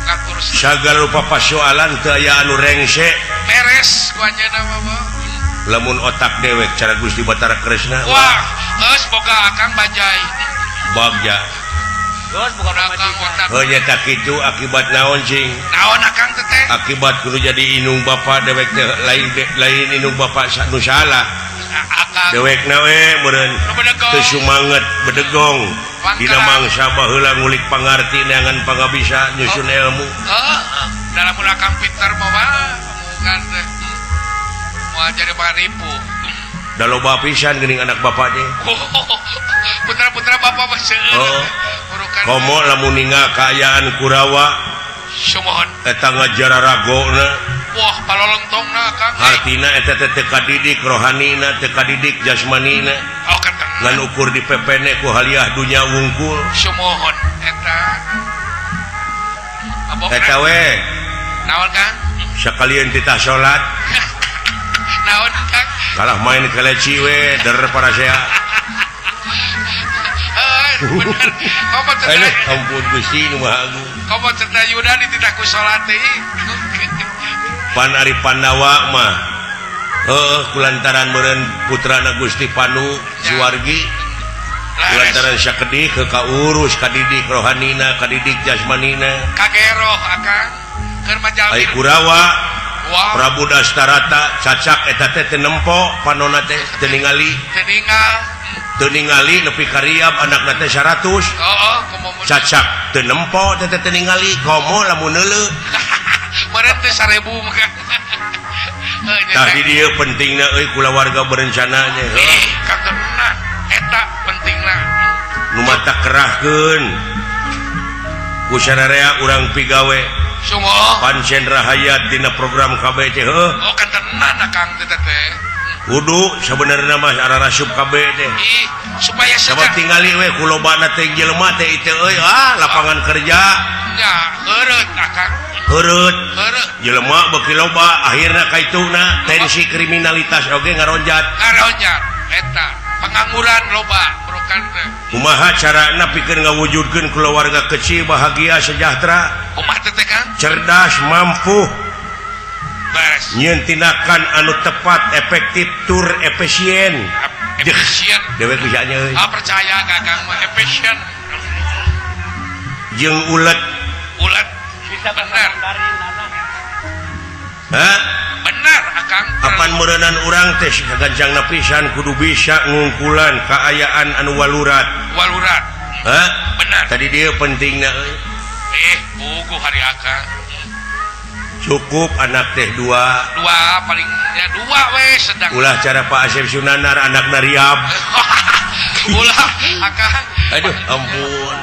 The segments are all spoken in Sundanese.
Ngatur Sagala rupa pasoalan teu aya anu rengse. Beres ku anjeunna mah. Lamun otak dewek cara Gusti Batara Kresna. Wah, geus boga Akang bajai. Bagja. Geus bukan Akang pamajikan. Otak. Heuh, nya kitu akibat naon cing? Naon, Akang teteh? Akibat kudu jadi indung bapa dewek teh lain lain indung bapa nu salah. Akang. Dewek na we meureun Nu bedegong. Teu sumanget, bedegong dina mangsa baheula ngulik pangarti, neangan pangabisa, nyusun ilmu. Heeh, dalam mun Akang pinter mah mah omongan teh. Moal jadi panipu. Da loba pisan geuning anak bapak teh. Putra-putra bapak mah seueur. Oh. Urukan. Komo lamun ningal kaayaan Kurawa. Sumuhun. Eta ngajararagona. Wah, palolontongna, Kang. Hartina eta teh teu kadidik rohanina, teu kadidik jasmanina. Oh, kata. Ngan ukur dipepene ku haliah dunya wungkul. Sumuhun eta. Abok. Eta we. Naon, Kang? Sakalian titah salat. Naon, Kang? Kalah main keleci we der parasea. Heuh, bener. Komo Aduh, cerita. Ampun Gusti nu Maha Agung. Komo cerita Yuda dititah ku salat teh. Pan ari Pandawa mah heuh kulantaran meureun putrana Gusti Panu Suwargi, kulantaran sakedik ke kaurus, kadidik rohanina, kadidik jasmanina. Kageroh, Akang. Keur majalmi. Ai Kurawa, Wah, Prabu Dastarata cacak eta teh teu nempo panona teh, teu ningali. Teu ningal. Teu ningali nepi ka riab anakna teh 100. Oh, komo mun Cacak teu nempo teh, teu ningali, komo lamun neuleuh. Meureun teh 1000 mah. Heuh, nya Tah teh. Di dieu pentingna euy kulawarga berencananya, heuh. Ih, katenna eta pentingna. Nu mata kerahkeun ku sararea urang pigawe. Sumuh. Pancen rahayat dina program KB teh, heuh. Oh, katenan Akang teh teh. Kudu sebenarnya mah ararasup KB teh. Ih, supaya Sabab sejak tingali we ku lobana teh jelema teh itu euy, ah, lapangan kerja. Nya, heureut, Akang. Heureut. Heureut. Jelema beuki loba, akhirna kaituna tensi kriminalitas oge ngaronjat. Ngaronjat eta, pengangguran loba bukan teh. Kumaha carana pikeun ngawujudkeun keluarga kecil bahagia sejahtera? Kumaha teh teh, Kang? Cerdas, mampu Beres. Nyieun tindakan anu tepat, efektif tur efisien. Efisien. Dewek bisa nya euy. Ah, percaya ka Kang mah efisien. Jeung ulet. Ulet. Bisa bahasa Bener. Mandarin anak. Hah? Bener, Akang. Apan meureunan urang teh sagancangna pisan kudu bisa ngungkulan kaayaan anu walurat. Walurat. Hah? Bener. Tadi dia pentingna euy. Eh, puguh hari Akang. Cukup anak teh dua. Dua palingnya, dua we sedang. Ulah cara Pak Asep Sunanar, anak nariab. Ulah, Akang. Aduh, ampun,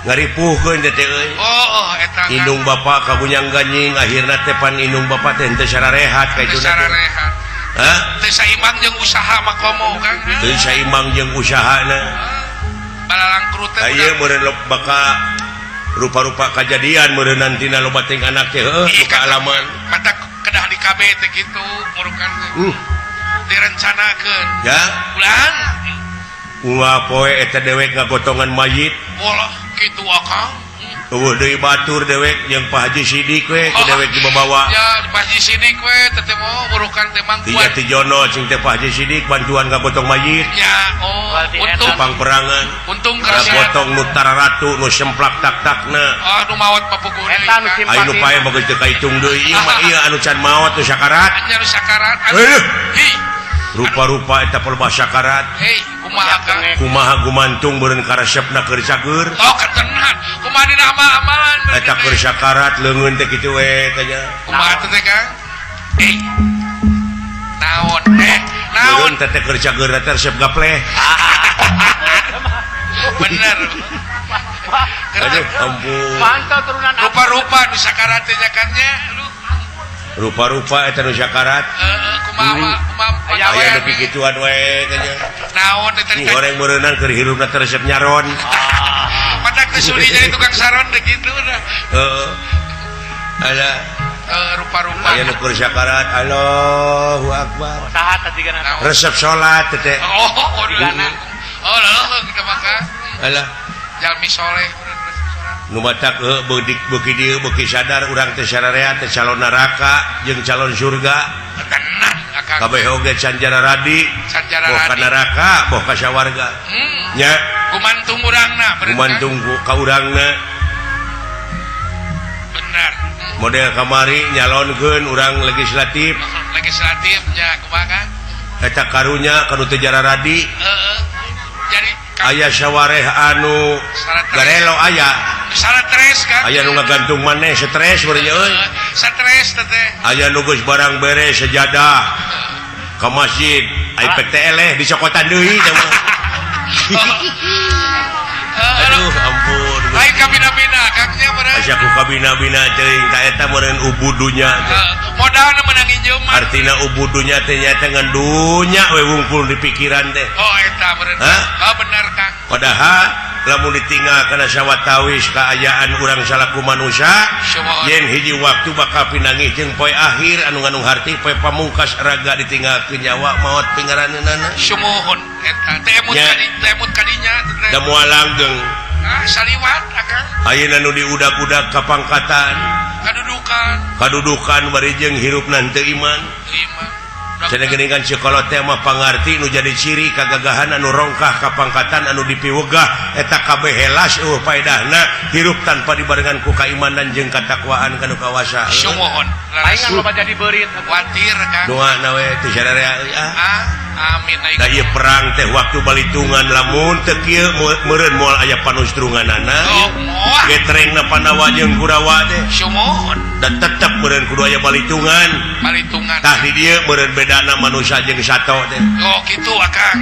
ngaripuhkeun teh teh euy. Oh, eta, Kang. Indung bapak kagunyang ganying, akhirna teh pan indung bapak teh henteu sararehat ka Teu ituna teh. sararehat. Hah? Teu saimbang jeung usaha mah komo, Kang. Teu saimbang jeung usahana. Balalangkrut teh. Aya meureun baka rupa-rupa kajadian meureun nantina loba ting anak teh, heuh, Ih, nu kaalaman. Mata kedah di KB teh kitu murukan teh. Direncanakeun. Ya. Ulang. Unggal poe eta dewek ngagotongan mayit. Walah, kitu, Akang. Euweuh deui batur dewek jeung Pak Haji Sidik we ke dewek dibawa. Ya, Pak Haji Sidik we teh mau burukan teh mang Ti kuat. Jati Jono cing teh Pak Haji Sidik bantuan ngagotong mayit. Ya, oh, Berarti untung. Pangperangan. Untung kerasian. Ngagotong nu tararatu nu semplak tak-takna. Ah, nu maot papuguh deui. Eta nu Kang. simpati. Ayo nu pae mah geus teu kaitung deui ieu mah, ieu anu can maot nu sakarat. Anya nu sakarat. Anu, Aduh. Hi, Rupa-rupa eta pelbah sakarat. Hei, kumaha, Kang? Kumaha gumantung beureun karesepna keur cager. Oh, ketenan. Kumaha dina amal-amalan berarti Eta teh? Keur sakarat leungeun teh kitu we tanya. Kumaha teh teh, Kang? Eh. Naon? Eh, naon? Beureun teh teh keur cager teh resep gapleh. Bener. Aduh, ampun. Mantau turunan aku. Rupa-rupa nu sakarat teh nya, Kang, nya. Lu Rupa-rupa eta nu sakarat. Heeh, kumaha kumaha Aya Aya nu kikituan we tanya. Naon teh tadi? Ih, goreng meureunan keur hirupna teh resep nyaron. Mata kesuli jadi tukang saron deh gitu dah. Heeh. Ada Eh, rupa-rupa. aya nu keur sakarat, Allahu Akbar. Saha tadi kana? Naon? Resep salat teh teh. Oh, oh, Digana. oh, loh, kita makan. Alah jalmi soleh. Nu matak beuki dieu beuki sadar urang teh sararea teh calon neraka jeung calon surga. Tenang akang. Kabeh oge can jararadi. Can jararadi. Boh ka neraka, boh ka sawarga. Nya Gumantung urangna bener, Kang. Gumantung ka urangna. Bener. Model kamari nyalonkeun urang legislatif. Legislatifnya kumaha Kang? Eta karunya kanu teu jararadi. Heeh. Jadi aya sawareh anu garelo aya. Salah stres kan? Aya nu ngagantung maneh stres beureun euy. Stres teh. Aya nu geus barang beres sejadah ka masjid, ai PTL dicokotan deui teh mah. Aduh ampun. Lain kabina-bina Kangnya meureun. Asa ku kabina-bina teuing ka eta meureun ubudunya teh. Modalna meunang injeuman. Artina ubudunya teh nyaeta ngan dunya we wungkul di pikiran teh. Oh eta meureun. Oh bener Kang. Padahal lamun ditinggal kana sawatawis kaayaan urang salaku manusia yen hiji waktu bakal pinanggih jeung poe akhir anu ngandung harti poe pamungkas raga ditinggalkeun nyawa maot pingaraneunana. Sumuhun eta teh emut kadi teh emut kadinya teh. Da moal langgeng. Ah saliwat akang. Ayeuna nu diudak-udak kapangkatan, kadudukan. Kadudukan bari jeung hirupna teu iman. Iman. Cenah geuningan sekolah teh mah pangarti nu jadi ciri kagagahan anu rongkah kapangkatan anu dipiwegah eta kabeh helas eueuh paedahna hirup tanpa dibarengan ku kaimanan jeung katakwaan kanu kawasa. Sumuhun. Palingan loba jadi beurit kuatir Kang. Doana we teu sararea euy ah. Ah, amin Da ieu perang teh waktu balitungan lamun teu kieu meureun moal aya panustrunganana. Oh, moal. Getrengna Pandawa jeung Kurawa teh. Sumuhun. Dan tetep meureun kudu aya balitungan. Balitungan. Tah di dieu meureun bedana manusia jeung sato teh. Oh kitu akang.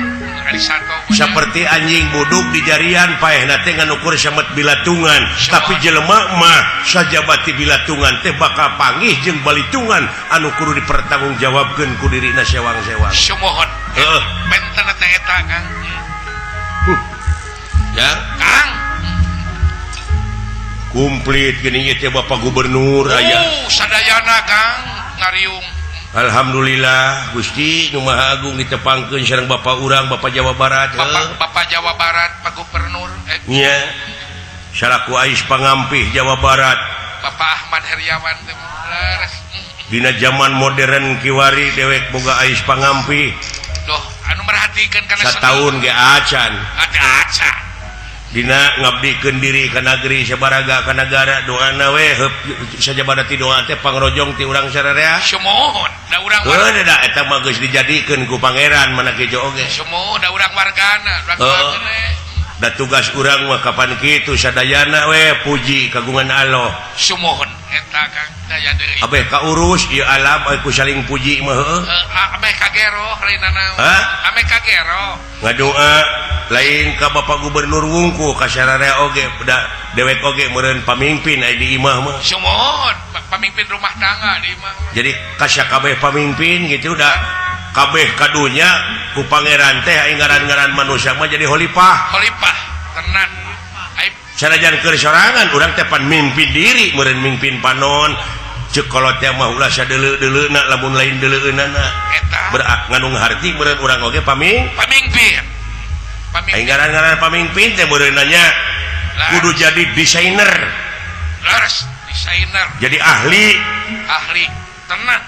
Ari sato. Seperti anjing buduk di jarian paehna teh ngan ukur samet bilatungan, tapi jelema mah sajabati bilatungan teh bakal panggih jeung balitungan anu kudu dipertanggungjawabkeun ku dirina sewang-sewang. Sumuhun. Heeh. Benten teh eta Kang. Ya, Kang. Komplit geuning ieu teh Bapak Gubernur aya. Sadayana Kang ngariung. Alhamdulillah Gusti nu Maha Agung ditepangkeun sareng Bapak urang Bapak Jawa Barat. Bapak Jawa Barat Pak Gubernur nya salaku ais pangampih Jawa Barat Bapak Ahmad Heriawan teh leres. Dina zaman modern kiwari dewek boga ais pangampih. Doh anu merhatikeun kana sataun ge acan. Acan. Dina ngabdikeun diri ka nagri sabaraga ka nagara doana we heup sajabana ti doa teh pangrojong ti urang sararea. Sumuhun da urang heuh da eta mah geus dijadikeun ku pangeran mana kieu oge. Sumuhun da urang wargana urang wargana. Da tugas urang mah kapan kitu sadayana we puji kagungan Allah. Sumuhun eta Kang daya deui. Abeh kaurus ieu alam ku saling puji mah heuh. Abeh kagero lain naon. Abeh kagero. Ngadoa lain ka Bapak Gubernur wungku ka sararea oge da dewek oge meureun pamimpin aya di imah mah. Sumuhun pamimpin rumah tangga di imah. Jadi kasakabeh pamimpin gitu da kabeh kadunya ku pangeran teh aing ngaran-ngaran manusia mah jadi khalifah. Khalifah tenan. Sanajan keur sorangan urang teh pan mimpin diri meureun mimpin panon. Ceuk kolot teh mah ulah sadeuleu-deuleuna lamun lain deuleueunana. Eta berak ngandung harti meureun urang oge pamimpin. Aing ngaran-ngaran pamimpin teh meureun nanya kudu jadi desainer. Leres desainer. Jadi ahli. Ahli tenan.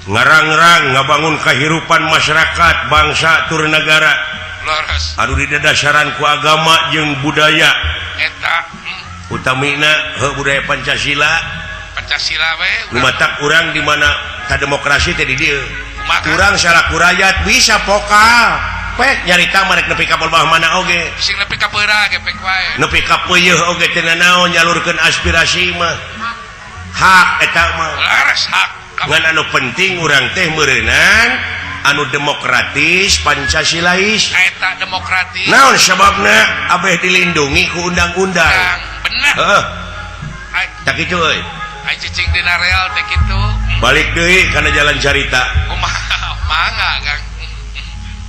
Ngarang-rang ngabangun kehidupan masyarakat bangsa tur negara. Leres. Anu didasarkan ku agama jeung budaya. Eta utamina heuh budaya Pancasila. Pancasila we. Matak urang di mana ka demokrasi teh di dieu. Urang salaku rakyat bisa pokal. Pek nyarita mah rek nepi ka bawah mana oge. Sing nepi ka peura ge pek wae. Nepi ka peuyeun oge teu nanaon nyalurkeun aspirasi mah. Hak eta mah. Leres hak. Ngan anu penting urang teh meureunan anu demokratis Pancasilais. Eta demokratis. Naon sababna abeh dilindungi ku undang-undang. Bener. Heeh. Tak kitu euy. Ai cicing dina real teh kitu. Balik deui kana jalan carita. Kumaha mangga Kang.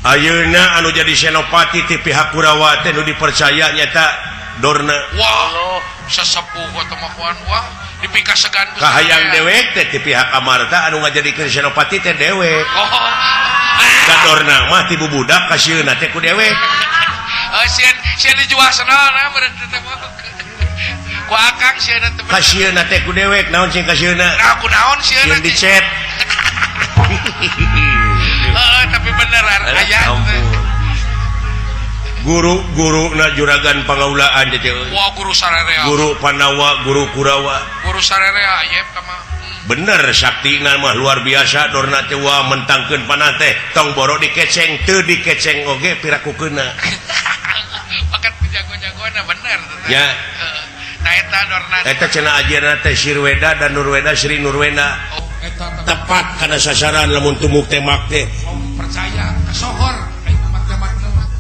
Ayeuna anu jadi senopati ti pihak Kurawa teh nu dipercaya nyata Dorna. Wah, sesepuh atau makuan wah dipikasegan kahayang dewek teh ti pihak Amarta anu ngajadikeun senopati teh dewek. Oh. Ka Dorna mah ti bubudak kasieunna teh ku dewek. Oh, sieun sieun dijual sendalna meureun teh mah. Ku akang sieun teh. Kasieunna teh ku dewek naon sing kasieunna? Nah, ku naon sieunna? Sieun dicet. Heeh, tapi bener aya. Guru-guru na juragan pangaulaan teh. Wah, guru sararea. Guru Pandawa, guru Kurawa. Guru sararea ayep mah. Bener saktina mah luar biasa dorna teh wah mentangkeun panah teh tong boro dikeceng teu dikeceng oge piraku keuna. Paket jago-jagoana bener teh. Ya. Nah eta dorna. Eta cenah ajeuna teh Sirweda dan Nurweda Sri Nurweda. Oh, eta tepat kana sasaran lamun tumuk tembak teh. Oh, percaya kasohor aing mah tembakna mah.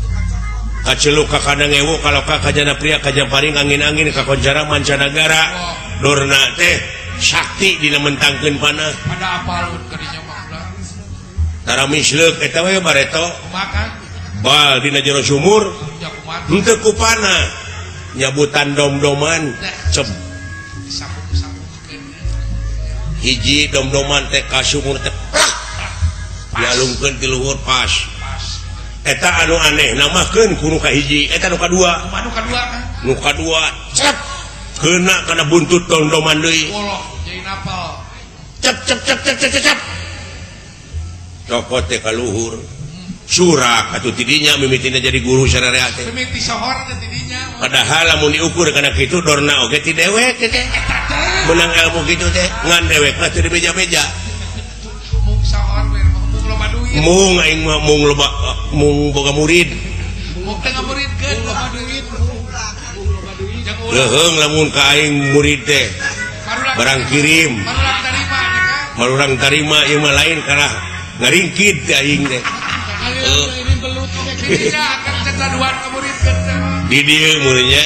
Kaceluk ka kandang ewu kaloka kajana pria kajamparing angin-angin kakoncara mancanagara. Dorna teh sakti dina mentangkeun panah. Pada apalun kadinya mah ulah. Tara misleuk eta we bareto. Kumaha? Bal dina jero sumur. Ya kumaha? Henteu ku panah. Nyabutan dom-doman cep. Disambung-sambungkeun. Hiji dom-doman teh ka sumur teh plak. Dialungkeun ti luhur pas. Eta anu aneh namakeun ku nu kahiji, eta nu kadua. Kumaha nu kadua kan? Nu kadua cep. Kena kana buntut dom-doman deui. Woloh, jadi napal. Cep cep cep cep cep cep. Cokot teh ka luhur. Surak atuh tidinya mimitina jadi guru sararea teh. Mimiti sohor teh tidinya. Padahal lamun diukur kana kitu dorna oge ti dewek teh. Menang ilmu kitu teh ngan dewek mah teu dibeja-beja. Mung sohor we mung loba duit. Mung aing mah mung loba mung boga murid. Mung teh ngamuridkeun loba duit. Leuheung lamun ka aing murid teh. Barang kirim. Marurang tarima nya kan. Marurang tarima ieu mah lain kana ngaringkid teh aing teh. Di dieu muridnya.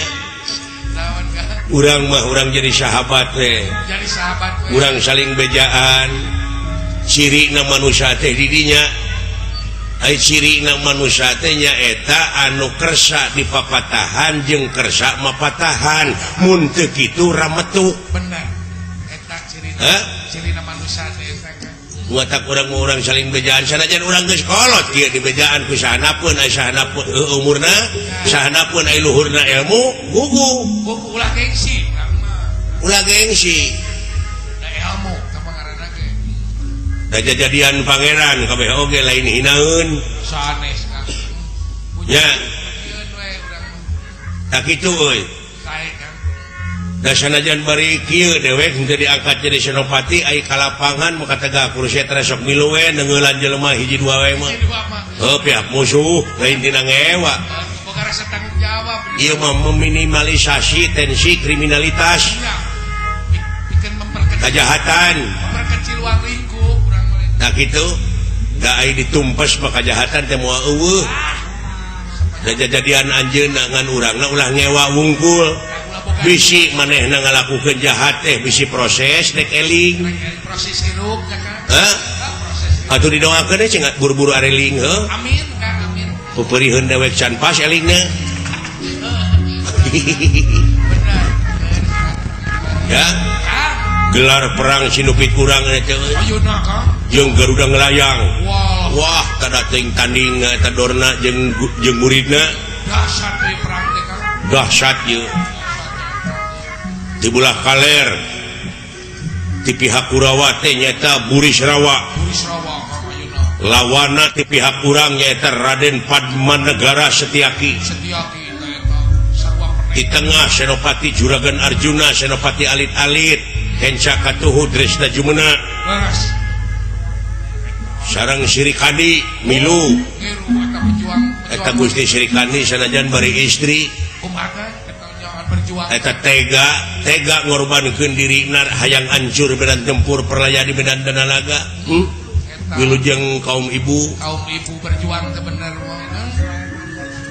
Urang mah urang jadi sahabat teh. Jadi sahabat we. Urang saling bejaan. Cirina manusia teh di dinya. Ai cirina manusia teh nyaeta anu kersa dipapatahan jeung kersa mapatahan. Mun teu kitu rametuk. Bener. Eta cirina. Cirina manusia teh eta kan. Watak urang-urang saling bejaan sanajan urang geus kolot kieu dibejaan ku sahana pun ai sahana pun umurna sahana pun ai luhurna ilmu gugu. Gugu ulah gengsi urang mah. Ulah gengsi. Da ilmu tah ngaranna ge. Da jadian pangeran kabeh oge lain hinaeun. Sanes Kang. Ya. Sieun we urang mah. Tak kitu euy. Sae Kang. Da sanajan bari kieu dewek henteu diangkat jadi senopati ai ka lapangan maka tegak kursi sok milu we neungeulan jelema hiji dua we mah. Heuh pihak musuh lain tina ngewa. Boga rasa tanggung jawab. Ieu mah meminimalisasi tensi kriminalitas. Pikeun memperkecil kejahatan. Memperkecil ruang lingkup urang mah. Tah kitu da ai ditumpes mah kejahatan teh moal eueuh. Da jadian anjeunna ngan urangna ulah ngewa wungkul. Bisi manehna ngalakukeun jahat teh bisi proses dek eling. Proses hirup nya Kang. Hah? Atuh didoakeun teh cenah buru-buru areling heuh. Amin Kang, amin. Peupeuriheun dewek can pas elingna. Bener. Ya. Gelar perang sinupit kurang eta euy. Ayeuna Kang. Jeung Garuda ngelayang. Wah, wah kada teuing tanding eta dorna jeung jeung muridna. Dahsyat ieu perang teh Kang. Dahsyat ieu. Di belah kaler di pihak Kurawa teh nyaeta Burisrawa. Burisrawa Kang ayeuna. Lawana di pihak urang nyaeta Raden Padmanegara Setiaki. Setiaki eta sarua pendeta. Di tengah Senopati Juragan Arjuna, Senopati Alit-Alit, Kenca Katuhu Dresna Jumena. Leres. Sareng Srikandi milu. Ngiru eta pejuang. Eta Gusti Srikandi sanajan bari istri. Kumaha berjuang. Eta tega, tega ngorbankeun dirina hayang hancur medan tempur perlaya di medan danalaga. Wilujeng kaum ibu. Kaum ibu berjuang teh bener mah.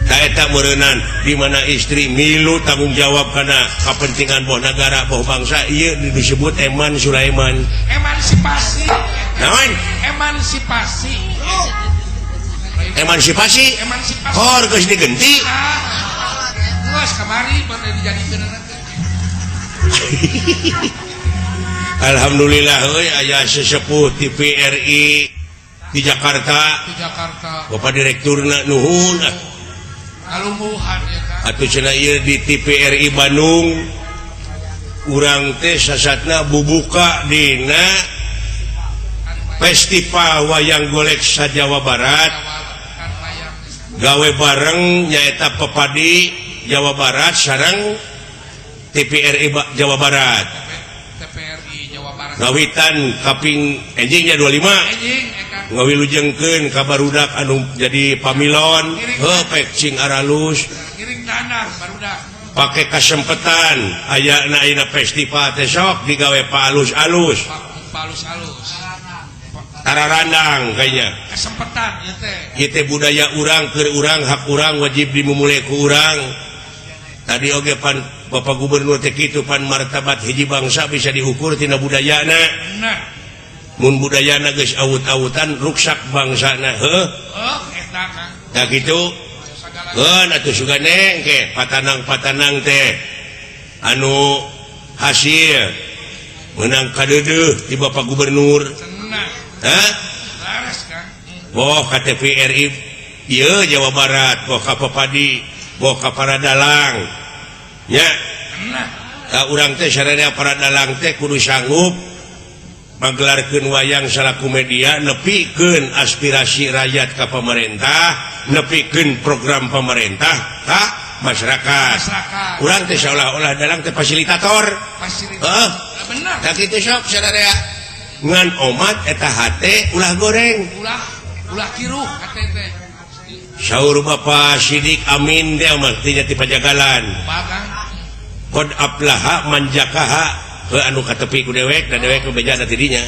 Ta eta meureunnan di mana istri milu tanggung jawab kana kapentingan boh nagara boh bangsa ieu disebut Eman Sulaiman. Emansipasi. Naon? Emansipasi. Emansipasi? Emansipasi. Hor geus digenti. Geus kamari baru dijadikeun teh. Alhamdulillah euy aya sesepuh TVRI di Jakarta. Di Jakarta. Bapak direkturna nuhun. Ngalungguhan ya Kang. Atuh cenah ieu di TVRI Bandung urang teh sasatna bubuka dina Festival Wayang Golek sa Jawa Barat gawe bareng nyaeta Pepadi Jawa Barat sareng TVRI Jawa Barat. TVRI Jawa Barat. Ngawitan kaping enjingnya 25 Enjing eta. Ngawilujengkeun ka barudak anu jadi pamilon heuh pek cing aralus Ngiring tanah barudak. Pake kasempetan ayana ayeuna festival teh sok digawe paalus-alus. Palus-alus. Tararandang kayaknya. Kesempetan ieu teh. Ieu teh budaya urang keur urang, hak urang wajib dimumule ku urang. Tadi oge pan Bapak Gubernur teh kitu, pan martabat hiji bangsa bisa diukur tina budayana. Bener. Mun budayana geus awut-awutan, ruksak bangsana heuh. Oh, eta Kang. Tah kitu. Sagala. Heuh atuh sugane engke patanang-patanang teh anu hasil menang kadeudeuh di Bapak Gubernur. Cenah. Hah? Laras Kang. Boh ka TVRI ieu Jawa Barat, boh ka Pepadi, boh ka para dalang nya. Cenah. Ka urang teh sararea para dalang teh kudu sanggup magelarkeun wayang salaku media nepikeun aspirasi rakyat ka pemerintah, nepikeun program pemerintah ka masyarakat. Masyarakat. Urang teh seolah-olah dalang teh fasilitator. Fasilitas. Heuh. Bener. Tah kitu sok sararea ngan omat eta hate ulah goreng. Ulah ulah kiruh hate teh. Saur Bapak Sidik Amin teh mah tinya ti Pajagalan. Kumaha Kang? Qad aflaha man zakaha heuh anu katepi ku dewek da dewek nu bejana ti dinya.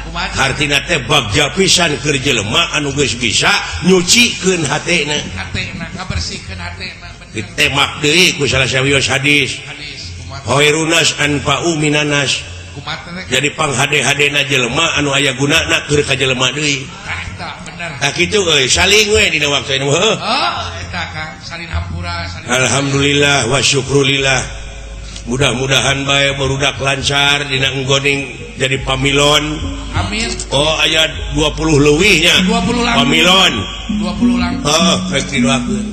Kumaha? Hartina teh bagja pisan keur jelema anu geus bisa nyucikeun hatena. Hatena ngabersihkeun hatena bener. Ditemak deui ku salah sawios hadis. Hadis kumaha? Khairunas anfa'u minanas. Kumaha teh? Jadi panghade-hadena jelema anu aya gunana keur ka jelema deui. Tah eta bener. Tah kitu euy, saling we dina waktu ini heuh. Oh, eta Kang, salin hampura, salin. Alhamdulillah wa syukrulillah. Mudah-mudahan bae barudak lancar dina enggoning jadi pamilon. Amin. Oh, aya 20 leuwihnya. 20 langkung. Pamilon. 20 langkung. Heuh, rek didoakeun.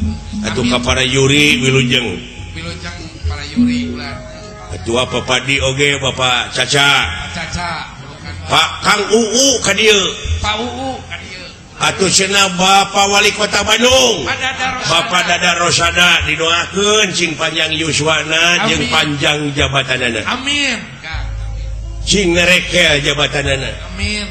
Atuh ka para Yuri wilujeng. Wilujeng para Yuri ulah. Ketua Pepadi oge Bapak Caca. Pak Caca, bukan. Pak Kang UU ka dieu. Pak UU ka dieu. Atuh cenah Bapak Wali Kota Bandung. Pak Dada Rosada. Bapak Dada Rosada didoakeun cing panjang yuswana jeung Amin. Panjang jabatanana. Amin. Kang. Cing nerekel jabatanana. Amin.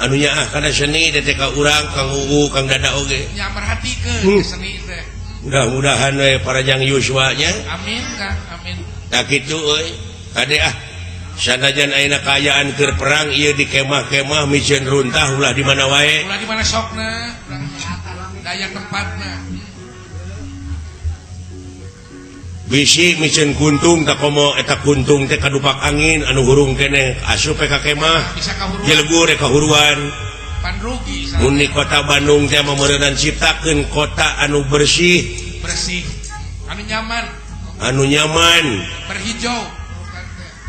Anu nyaah kana seni teh ka urang Kang UU, Kang Dada oge. Nya merhatikeun seni teh. Mudah-mudahan we panjang yuswanya. Amin Kang, amin. Tah kitu euy. Kade ah. Sanajan ayeuna kaayaan keur perang ieu di kemah-kemah miceun runtah ulah di mana wae. Ulah di mana sokna, daya tempatna. Bisi miceun kuntung tak komo eta kuntung teh kadupak angin anu hurung keneh asup ka kemah. Bisa kahuruan. Jelegur kahuruan. Pan rugi. Mun di kota Bandung teh meureunan ciptakeun kota anu bersih. Bersih. Anu nyaman. Anu nyaman. Berhijau.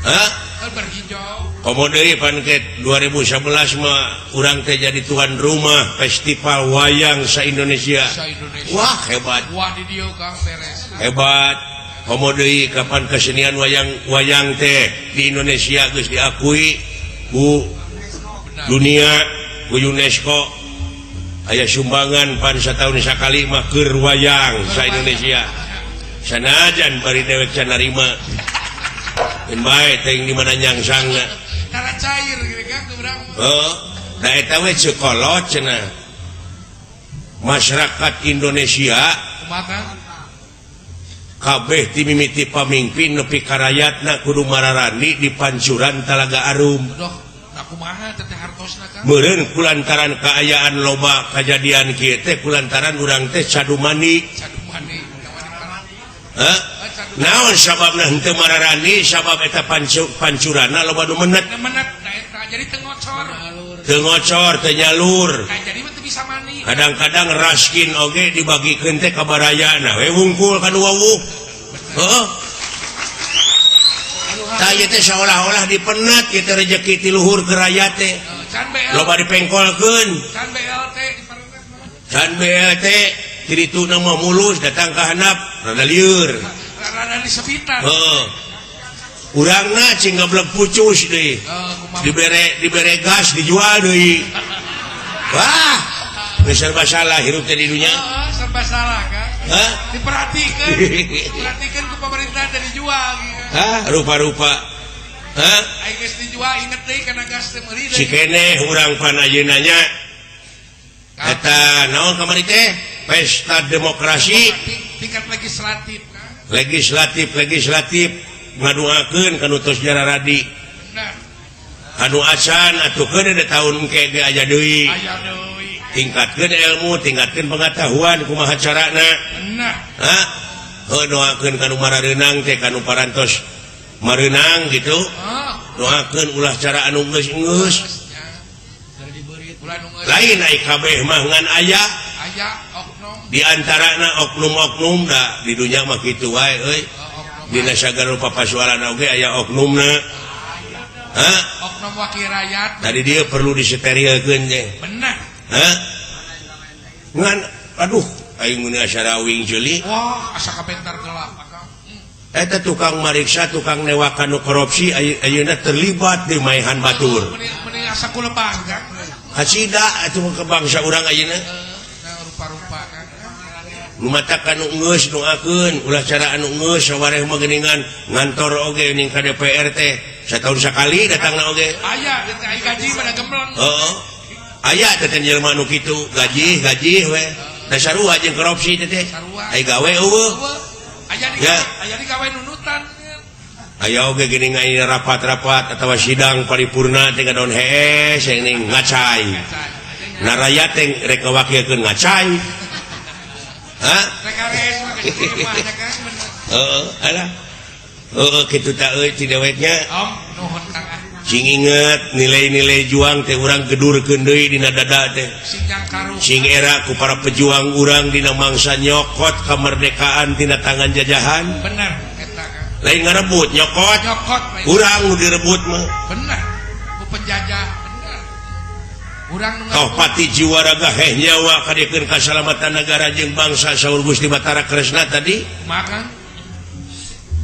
Hah? Berhijau. Komo deui pan ke 2011 mah urang teh jadi tuan rumah festival wayang sa Indonesia. Sa Indonesia. Wah, hebat. Wah di dieu Kang beres. Hebat. Komo deui kapan kesenian wayang teh di Indonesia geus diakui ku dunia, ku UNESCO. Aya sumbangan pan sataun sakali mah keur wayang sa Indonesia. Sanajan bari dewek can narima. Keun bae teh di mana nyangsangna. Karena cair gini kan urang. Heuh, da eta we ceuk kolot cenah. Masyarakat Indonesia kumaha Kang? Kabeh ti mimiti pamingpin nepi ka rayatna kudu mararani di pancuran Talaga Arum. Aduh, nah kumaha teh hartosna Kang? Meureun kulantaran kaayaan loba kajadian kieu teh kulantaran urang teh cadu mandi. Cadu mandi. Hah? Naon sababna henteu mararani sabab eta pancurana loba nu menet. Menet da eta jadi teu ngocor. Teu ngocor, teu nyalur. Nah, jadi mah teu bisa mandi. Kadang-kadang raskin oge dibagikeun teh ka barayana we wungkul ka nu wawuh. Heuh. Tah ieu teh seolah-olah dipenet ieu teh rejeki ti luhur ke rakyat teh. Can BLT. Loba dipengkolkeun. Can BLT dipareunkeun. Can BLT. Ti ditu na mah mulus datang ka handap rada lieur. Rada disepitan. Heeh. Urangna cing gablek pucus deui. Dibere dibere gas dijual deui. Wah, geus serba salah hirup teh di dunya. Serba salah kan. Hah? Diperhatikan. Diperhatikan ku pemerintah teh dijual gitu. Hah, rupa-rupa. Hah? Ai geus dijual inget deui kana gas teh meuri deui. Si keneh urang pan ayeuna nya. Eta naon kamari teh? Pesta demokrasi tingkat legislatif kan. Legislatif legislatif ngaduakeun ka nu tos jararadi. Anu acan atuh keun da taun engke ge aya deui. Aya deui. Tingkatkeun ilmu, tingkatkeun pengetahuan kumaha carana. Nah. Hah? Heuh doakeun ka nu marareunang teh ka nu parantos mareunang gitu. Doakeun ulah cara anu geus-geus. Lain ai kabeh mah ngan aya. Aya oknum. Di antarana oknum-oknum da di dunya mah kitu wae euy. Dina sagala rupa pasualan oge aya oknumna. Hah? Oknum wakil rakyat. Tadi dia perlu diseterilkeun teh. Benar. Hah? Ngan aduh aing meuni asa rawing ceuli. Wah, asa kabentar gelap akang. Eta tukang mariksa, tukang newakan nu korupsi ayeuna terlibat di maehan batur. Meuni asa kulebang kan. Hacida atuh ke bangsa urang ayeuna. Rupa-rupa kan. Nu matakan nu geus doakeun ulah cara anu geus sawareh mah geuningan ngantor oge ning ka DPR teh sataun sakali datangna oge. Aya teh ai gaji pada gembleng. Heeh. Aya teh jelema nu kitu gaji gaji we. Da sarua jeung korupsi teh teh. Ai gawe eueuh. Aya di aya di gawe nunutan. Aya oge geuning aya rapat-rapat atawa sidang paripurna teh ngadon hees ning ngacai. Naraya teh rek ngawakilkeun ngacai. Hah? Rek arees mah geus mah kan. Heeh, alah. Heeh kitu ta euy ti deweknya. Om nuhun Kang ah. Sing inget nilai-nilai juang teh urang gedurkeun deui dina dada teh. Sing nyangkaru. Sing era ku para pejuang urang dina mangsa nyokot kemerdekaan tina tangan jajahan. Bener eta kan. Lain ngarebut nyokot. Nyokot urang nu direbut mah. Bener. Ku penjajah bener. Urang nu toh pati jiwa raga heh nyawa kadiekeun kasalamatan negara jeung bangsa saur Gusti Batara Kresna tadi. Kumaha?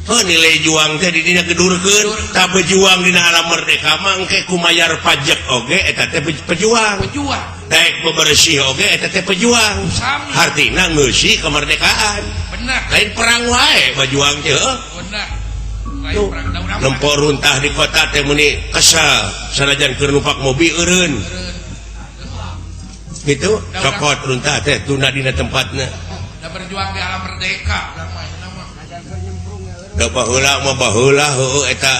Oh, nilai juang teh di dina gedurkeun, tah pejuang dina alam merdeka mah engke kumayar pajak oge eta teh pejuang. Pejuang. Daek bebersih oge eta teh pejuang. Sami. Hartina ngeusi kemerdekaan. Bener. Lain perang wae pejuang teh heuh. Bener. Lain perang da urang. Nempo runtah di kota teh meuni kesel sanajan keur numpak mobil eureun. Gitu, cokot runtah teh tunda dina tempatna. Da berjuang di alam merdeka urang mah. Da baheula mah baheula heueuh eta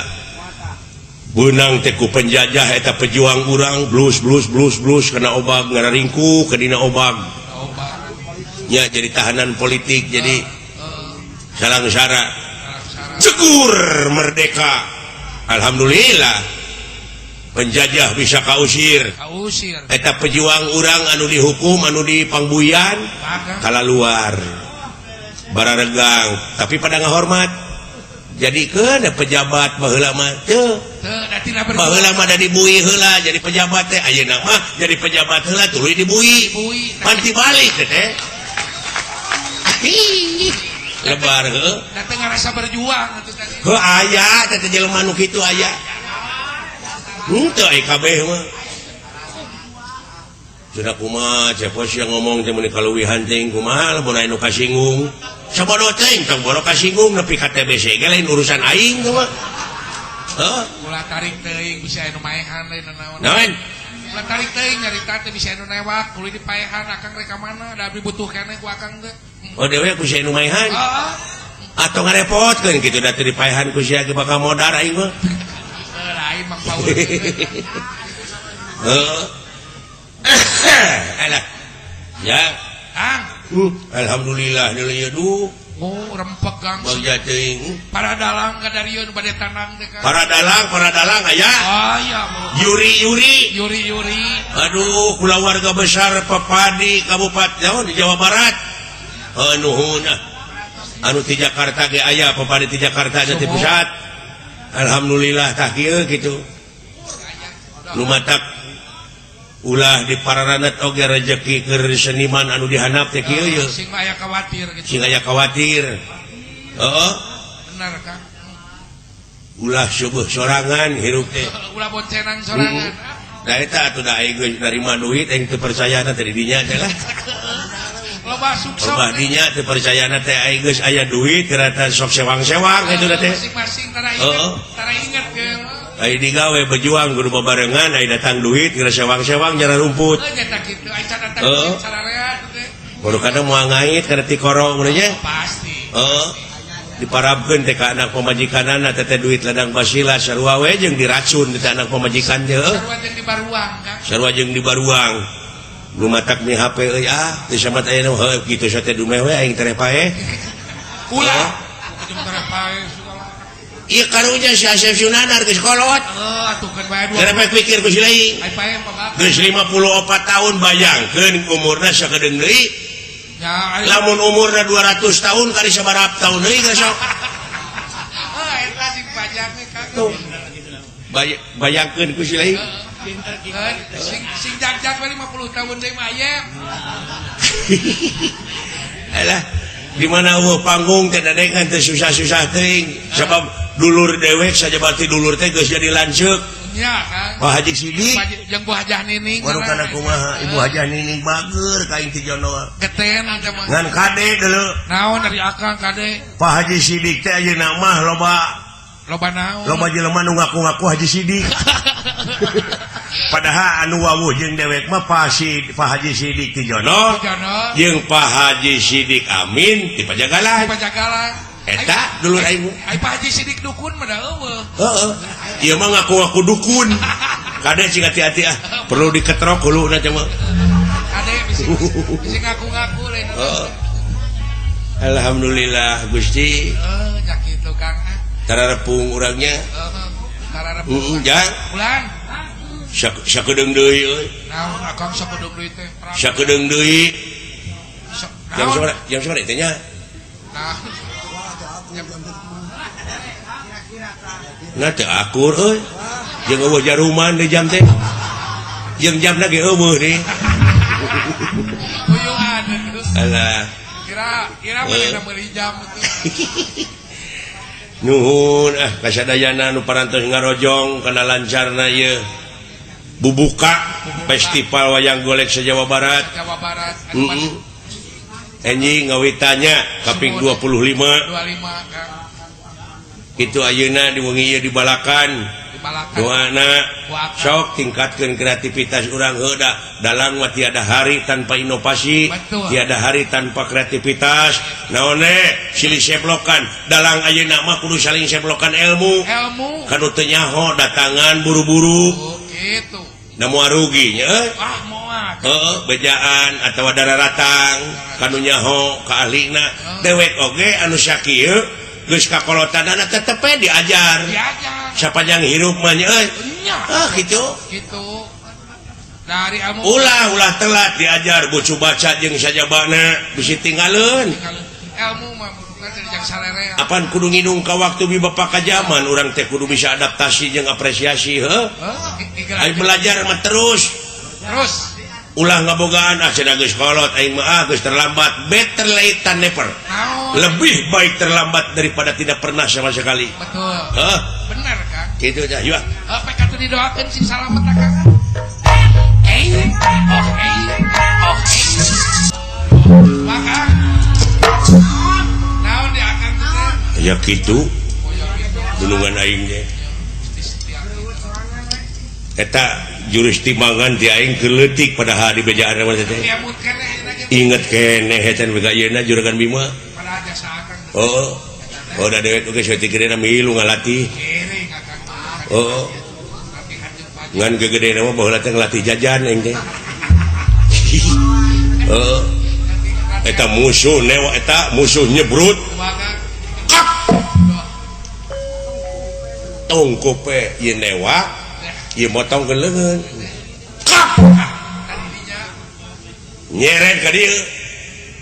beunang teh ku penjajah eta pejuang urang blus blus blus blus kana obag ngararingku ke dina obag. Nya jadi tahanan politik jadi salangsara. Cegur merdeka. Alhamdulillah penjajah bisa kausir. Eta pejuang urang anu dihukum anu dipangbuyan kalaluar. Bararegang tapi pada ngahormat. Jadi ke ada pejabat baheula mah teu. Baheula mah da dibui heula jadi pejabat teh ayeuna mah jadi pejabat heula tuluy dibui. Panti balik teh teh. Lebar heuh. Da teu ngarasa berjuang atuh tadi. Heuh aya teh teh jelema nu kitu aya. Henteu ai kabeh mah. Cenah kumaha cepos yang ngomong teh meuni kaluwihan teh kumaha lamun aya nu kasinggung. Sabodo teuing tong boro kasinggung nepi ka TBC ge lain urusan aing teh mah. Heuh. Ulah tarik teuing bisa anu maehan lain naon. Naon? Ulah tarik teuing nyarita teh bisa anu newak kulit dipaehan akang rek ka mana da abdi butuh keneh ku akang teh. Oh dewe ku sia nu maehan. Heeh. Atau ngarepotkeun kitu da teu dipaehan ku sia ge bakal modar aing mah. Heuh lain Mang Paul. Heuh. Alah. Ya. Kang. Alhamdulillah deui ieu duh. Oh, rempeg Kang. Bagja teuing. Para dalang ka darieun bade tanang teh Kang. Para dalang aya. Aya. Yuri Yuri. Yuri Yuri. Aduh, kulawarga besar Pepadi Kabupaten di Jawa Barat. Nuhun ah. Anu ti Jakarta ge aya Pepadi ti Jakarta ti pusat. Alhamdulillah tah kieu kitu. Nu matak Ulah di pararanet oge rejeki keur seniman anu dihandap teh kieu ye. Sing aya khawatir gitu. Sing aya khawatir. Heeh. Benar Kang. Ulah subuh sorangan hirup teh. Ulah boncengan sorangan. Da eta atuh da aing geus narima duit aing teu percayana teh di dinya teh lah. Loba sukses. Loba dinya teu percayana teh aing geus aya duit ternyata sok sewang-sewang kitu teh. Masing-masing tara inget, tara inget ke. Ai digawe berjuang kudu babarengan ai datang duit geus sewang-sewang jara rumput. Heuh nya kitu ai can datang duit sararean teh. Baru kadang moal ngait kana tikoro mun nya. Pasti. Heeh. Diparabkeun teh ka anak pamajikanana teh duit ladang basila sarua we jeung diracun teh anak pamajikan teh. Sarua jeung dibaruang Kang. Sarua jeung dibaruang. Nu matak mi HP euy ah teu samat aya nu heuh kitu sa teh dumeh we aing tere paeh. Ulah. Jeung tere paeh segala. Ieu karunya si Asep Sunanar geus kolot. Heuh atuh keun bae dua. Gara pikir ku si lain. Ai paeh pabak. Geus 54 tahun bayangkeun umurna sakedeung deui. Ya, lamun umurna 200 tahun kali sabaraha tahun deui geus sok. Heuh eta sing panjang we Kang. Tuh. Bayangkeun ku si lain. Sing sing jag-jag we 50 tahun deui mah aya. Alah, di mana eueuh panggung teh dadekan teh susah-susah teuing sabab dulur dewek sajabati dulur teh geus jadi lanceuk. Nya Kang. Pak Haji Sidik jeung Bu Hajah Nining. Baru kana kumaha Ibu Hajah Nining bager ka aing ti jono. Geten aja mah. Ngan kade deuleu. Naon dari akang kade? Pak Haji Sidik teh ayeuna mah loba loba naon? Loba jelema nu ngaku-ngaku Haji Sidik. Padahal anu wawuh jeung dewek mah Pak Haji Sidik ti jono. Jeung Pak Haji Sidik Amin ti Pajagalan. Pajagalan. Eta dulur aing. Ai Pak Haji Sidik dukun mah da eueuh. Heeh. Ieu mah ngaku-ngaku dukun. Kade sing hati-hati ah, perlu diketrok huluna teh mah. Kade bisi bisi ngaku-ngaku lain. Heeh. Alhamdulillah Gusti. Heuh nya kitu Kang. Tararepung urangnya. Heeh. Tararepung. Heeh, jang. Ulang. Sakedeung deui euy. Naon akang sakedeung deui teh? Sakedeung deui. Jam sabaraha? Jam sabaraha teh nya? Nah. Nah teu akur euy. Jeung eueuh jaruman di jam teh. Jeung jamna ge eueuh deui. Uyuhan atuh. Alah. Kira-kira manehna meuli jam atuh. Nuhun ah kasadayana nu parantos ngarojong kana lancarna ieu. Bubuka Festival Wayang Golek se-Jawa Barat. Jawa Barat. Heeh. Enjing ngawitanya kaping 25. 25 Kang. Itu ayeuna di wengi ieu di Balakan. Doana sok tingkatkeun kreativitas urang heuda dalang mah tiada hari tanpa inovasi, tiada hari tanpa kreativitas. Naon silih seblokan dalang ayeuna mah kudu saling seblokan ilmu. Ilmu. Kanu teu nyaho datangan buru-buru. Oh, kitu. Da moal rugi nya euy. Ah moal. Heeh, bejaan atawa dararatang kanu nyaho ka ahlina. Dewek oge anu sakieu geus kakolotanana tetep we diajar. Diajar. Sapanjang hirup mah nya euy. Ah kitu. Kitu. Dari ilmu ulah ulah telat diajar bucu baca jeung sajabana bisi tinggaleun. Ilmu mah bukan dari jang salerea. Apan kudu nginung ka waktu bi bapak ka zaman urang teh kudu bisa adaptasi jeung apresiasi heuh. Ai belajar mah terus. Terus. Ulah ngabogaan ah cenah geus kolot aing mah ah geus terlambat. Better late than never. Lebih baik terlambat daripada tidak pernah sama sekali. Betul. Heuh. Bener Kang. Kitu dah yuk. Heuh pek atuh didoakeun sing salamet Kang. Eh, oh eh, oh eh. Maka naon di akang teh? Ya kitu. Gunungan aing teh. Eta jurus timbangan di aing keur leutik padahal di bejaan mah teh. Inget keneh eta bega ayeuna juragan Bima. Oh, oh da dewek oge saeutik geuna milu ngalatih. Oh. Ngan gegedena mah baheula teh ngalatih jajan aing teh. Heeh. Eta musuh newa eta musuh nyebrut. Kap. Tongkop we ieu newa, ieu motong ke leungeun. Kap. Nyeret ka dieu.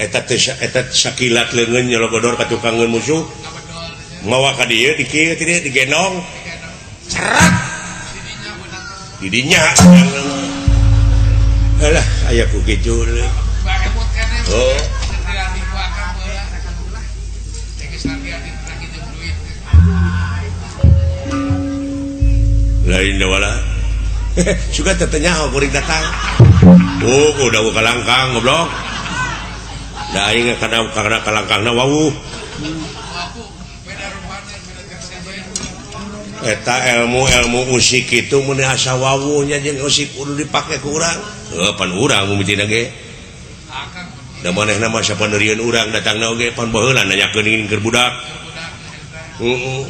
Eta teh eta sakilat leungeun nyologodor ka tukangeun musuh. Mawa ka dieu di kieu teh digendong. Cerat. Didinya. Alah aya ku kitu. Oh. Lain wala. Suka tetenya kuring datang. Oh, udah kalangkang goblok. Da aing kana kalangkangna wawuh. Eta ilmu-ilmu usik itu mun asa wawuhnya jeung usik kudu dipake ku urang. Heuh pan urang mimitina ge. Da manehna mah sapaneurieun urang datangna oge pan baheula nanyakeun keur budak. Heeh.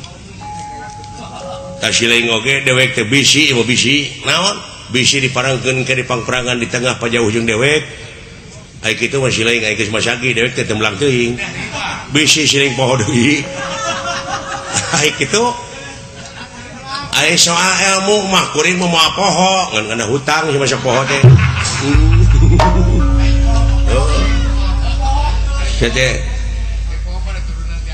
Tasiling oge dewek teh bisi ieu bisi naon bisi diparangkeun ke dipangperangan di tengah pajauh jeung dewek. Ai kitu mah siling ai geus masagi dewek teh teu melang teuing. Bisi siling poho deui. Ai kitu ai soal ilmu mah kuring mah moal poho ngan kana hutang si masa poho teh. Heuh. Teh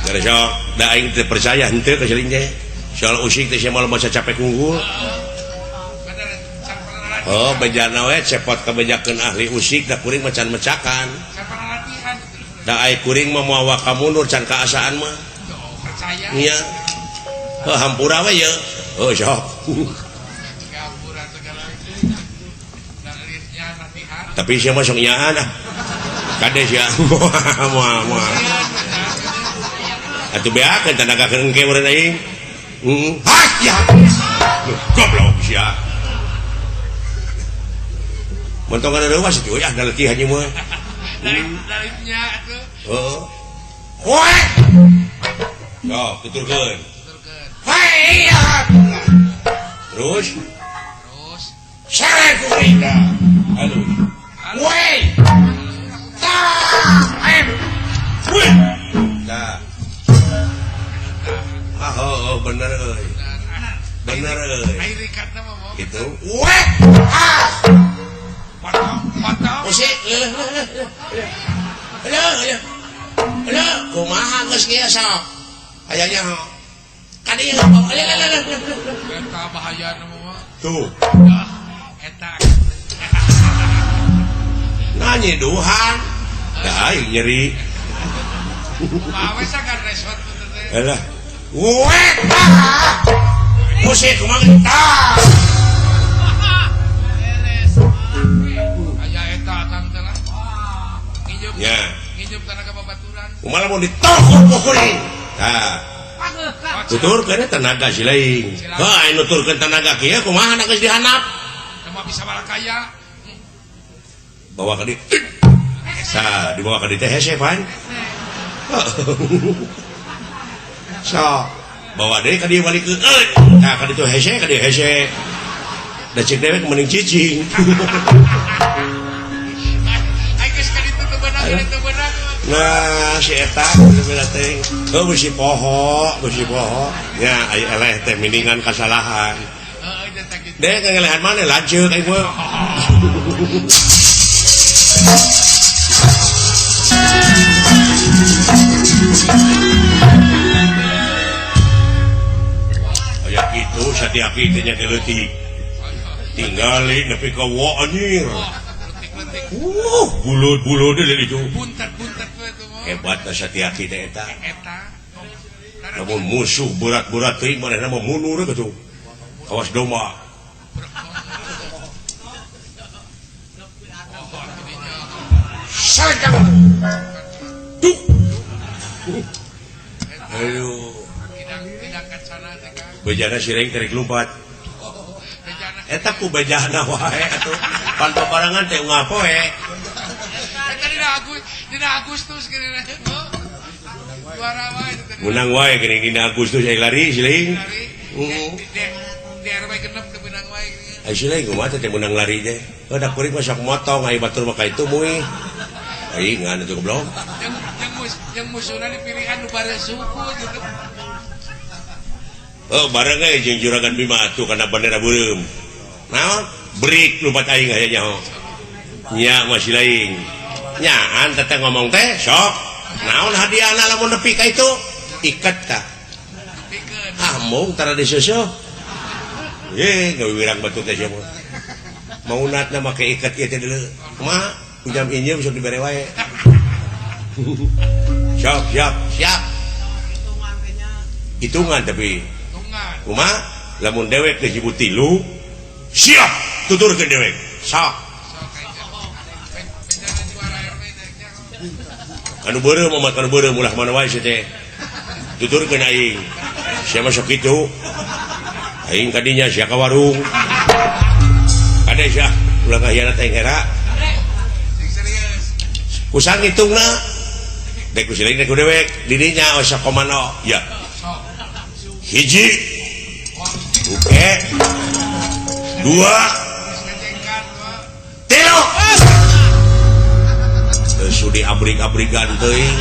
gara sok da aing teu percaya henteu ka siling teh. Soal usik teh sia malah baca capek unggul. Oh, bejana we cepot kabejakeun ahli usik da kuring mah can mecakan. Da ai kuring mah moal waka mundur can kaasaan mah. Nya. Heuh hampura we ye. Oh, sok. Tapi sia mah sok nyaan ah. Kade sia moal moal. Atuh beakeun tanagakeun engke meureun aing. Hah ya. Goblok sia. Mentongan reuwas itu ya da letihan ieu mah. Dalimnya atuh. Heeh. Hoe. Yo, tuturkeun. Tuturkeun. Hei ya. Terus terus sare kuring da. Aduh. Woi. Tah, em. Woi. Tah. Ah, oh, bener euy. Bener euy. Ai rikatna mah mau. Gitu. Weh. Ah. Potong, potong. Usik. Heuh, heuh. Heuh, kumaha geus kieu sok. Aya nya. Ka dieu. Eta bahayana mah. Tuh. Ah, eta. Nanyi duhan. Da aing nyeri. Kumaha we sagan resot teh. Alah. Weh. Musik kumaha tah. Aya eta akang teh lah. Nginjem. Ya. Nginjem tanaga babaturan. Kumaha lamun ditokor kuring. Tah. Tuturkeun tenaga si lain. Heuh aya nuturkeun tenaga kieu kumaha na geus dihandap. Teu bisa balakaya. Bawa ka dieu. Tah, dibawa ka dieu teh hese pan. So, bawa deui ka dieu balik ke. Tah ka ditu hese, ka dieu hese. Da cek dewek mending cicing. Ai geus ka ditu teu beunang, teu beunang. Nah, si eta teu beunang teh. Heuh bisi poho, bisi poho. Nya aya eleh teh mendingan kasalahan. Heeh, eta kitu. Deh ngelehan maneh lanceuk aing mah. Aya kitu satiaki teh nya leutik. Tinggali nepi ka wa anjir. Bulut-bulut deui itu. Buntet-buntet we tuh mah. Hebat Satiaki teh eta. Eta. Lamun musuh berat-berat teuing manehna mah mundur kitu. Kawas domba. Sareng. Duh. Aduh. Kidang kacana teh Kang. Bejana siring tarik lumpat. Bejana. Eta ku bejana wae atuh. Pan paparangan teh unggal poe. Eta dina Agustus geuning. Juara wae eta teh. Menang wae geuning dina Agustus aya lari siling. Lari. Heeh. Di RW genep teu meunang wae geuning. Ai siling kumaha teh meunang lari teh. Heuh da kuring mah sok motong ai batur mah ka itu mui. Ai ngan atuh goblok. Jeung musuhna dipilihan nu bare suku gitu. Oh, bareng ge jeung Juragan Bima atuh kana bendera beureum. Naon? Break lumpat aing aya nyaho. Nya masih lain. Nyaan teteh ngomong teh sok. Naon hadiahna lamun nepi ka itu? Iket tah. Ah, mung tara diseuseuk. Ye, gawe wirang batu teh sia mah. Maunatna make iket ieu teh deuleu. Kumaha? Pinjam injem sok dibere wae. Siap, siap, siap. Hitungan tapi. Hitungan. Kumaha? Lamun dewek geus nyebut 3, siap tuturkeun dewek. Sok. Anu beureum mah anu beureum ulah mana wae teh. Tuturkeun aing. Sia mah sok kitu. Aing kadinya sia ka warung. Kade sia ulah ngahianat aing era. Kusang hitungna. Dek ku siling dek ku dewek di dinya osok komando. Ya. Hiji. Oke. 2. 3. Sudi abrik-abrikan teuing.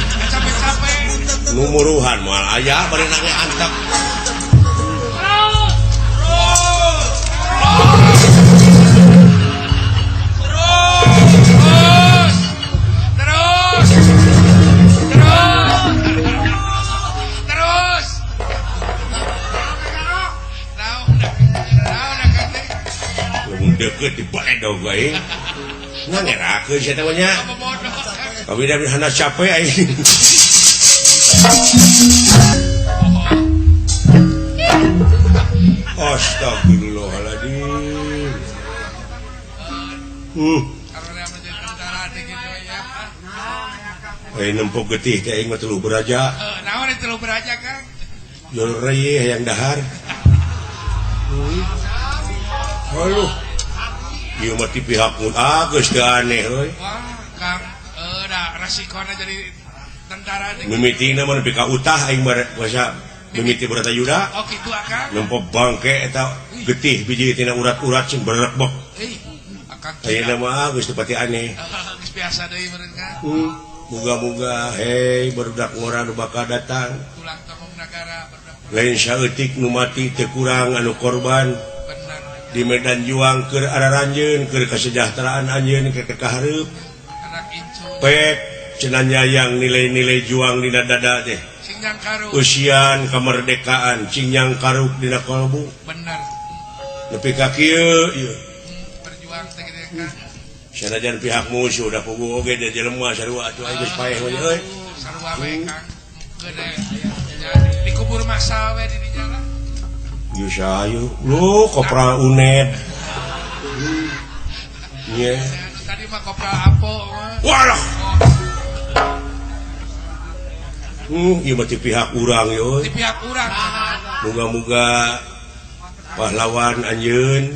Numuruhan moal aya bari nange antep. Terus. Lamun deukeut dibaedog wae. Ngangerakeun sia teh nya. Kami dah hana capek aing. Astagfirullahaladzim. Aing nempok getih teh aing mah telu beraja. Naon telu beraja, Kang? Jol reyeh hayang dahar. Aduh. Ieu mah ti pihak mun geus teu aneh euy. Wah, Kang. Resikona jadi tentara teh. Mimitina mah nepi ka utah aing basa mimiti Bratayuda. Oh kitu akang. Nempo bangke eta getih biji tina urat-urat sing berebek. Euy, akang. Ayeuna mah geus teu pati aneh. Geus biasa deui meureun Kang. Muga-muga hei barudak ngora nu bakal datang. Tulang tokong nagara barudak. Lain saeutik nu mati teu kurang anu korban. Bener. Di medan juang keur araranjeun keur kasejahteraan anjeun keur kahareup. Anak incu. Pek cenah nyayang nilai-nilai juang dina dada teh. Cingjang karuk. Usian kemerdekaan cingjang karuk dina kalbu. Bener. Nepi ka kieu ieu. Berjuang teh kitu Kang. Sanajan pihak musuh da puguh oge da jelema sarua atuh aing geus paeh we euy. Sarua we Kang. Gede. Dikubur massal we di dinya lah. Ieu sayu. Lu kopral UNED. Nya. Tadi mah kopral Apo mah. Walah. Ieu mah ti pihak urang ieu. Ti pihak urang. Muga-muga pahlawan anjeun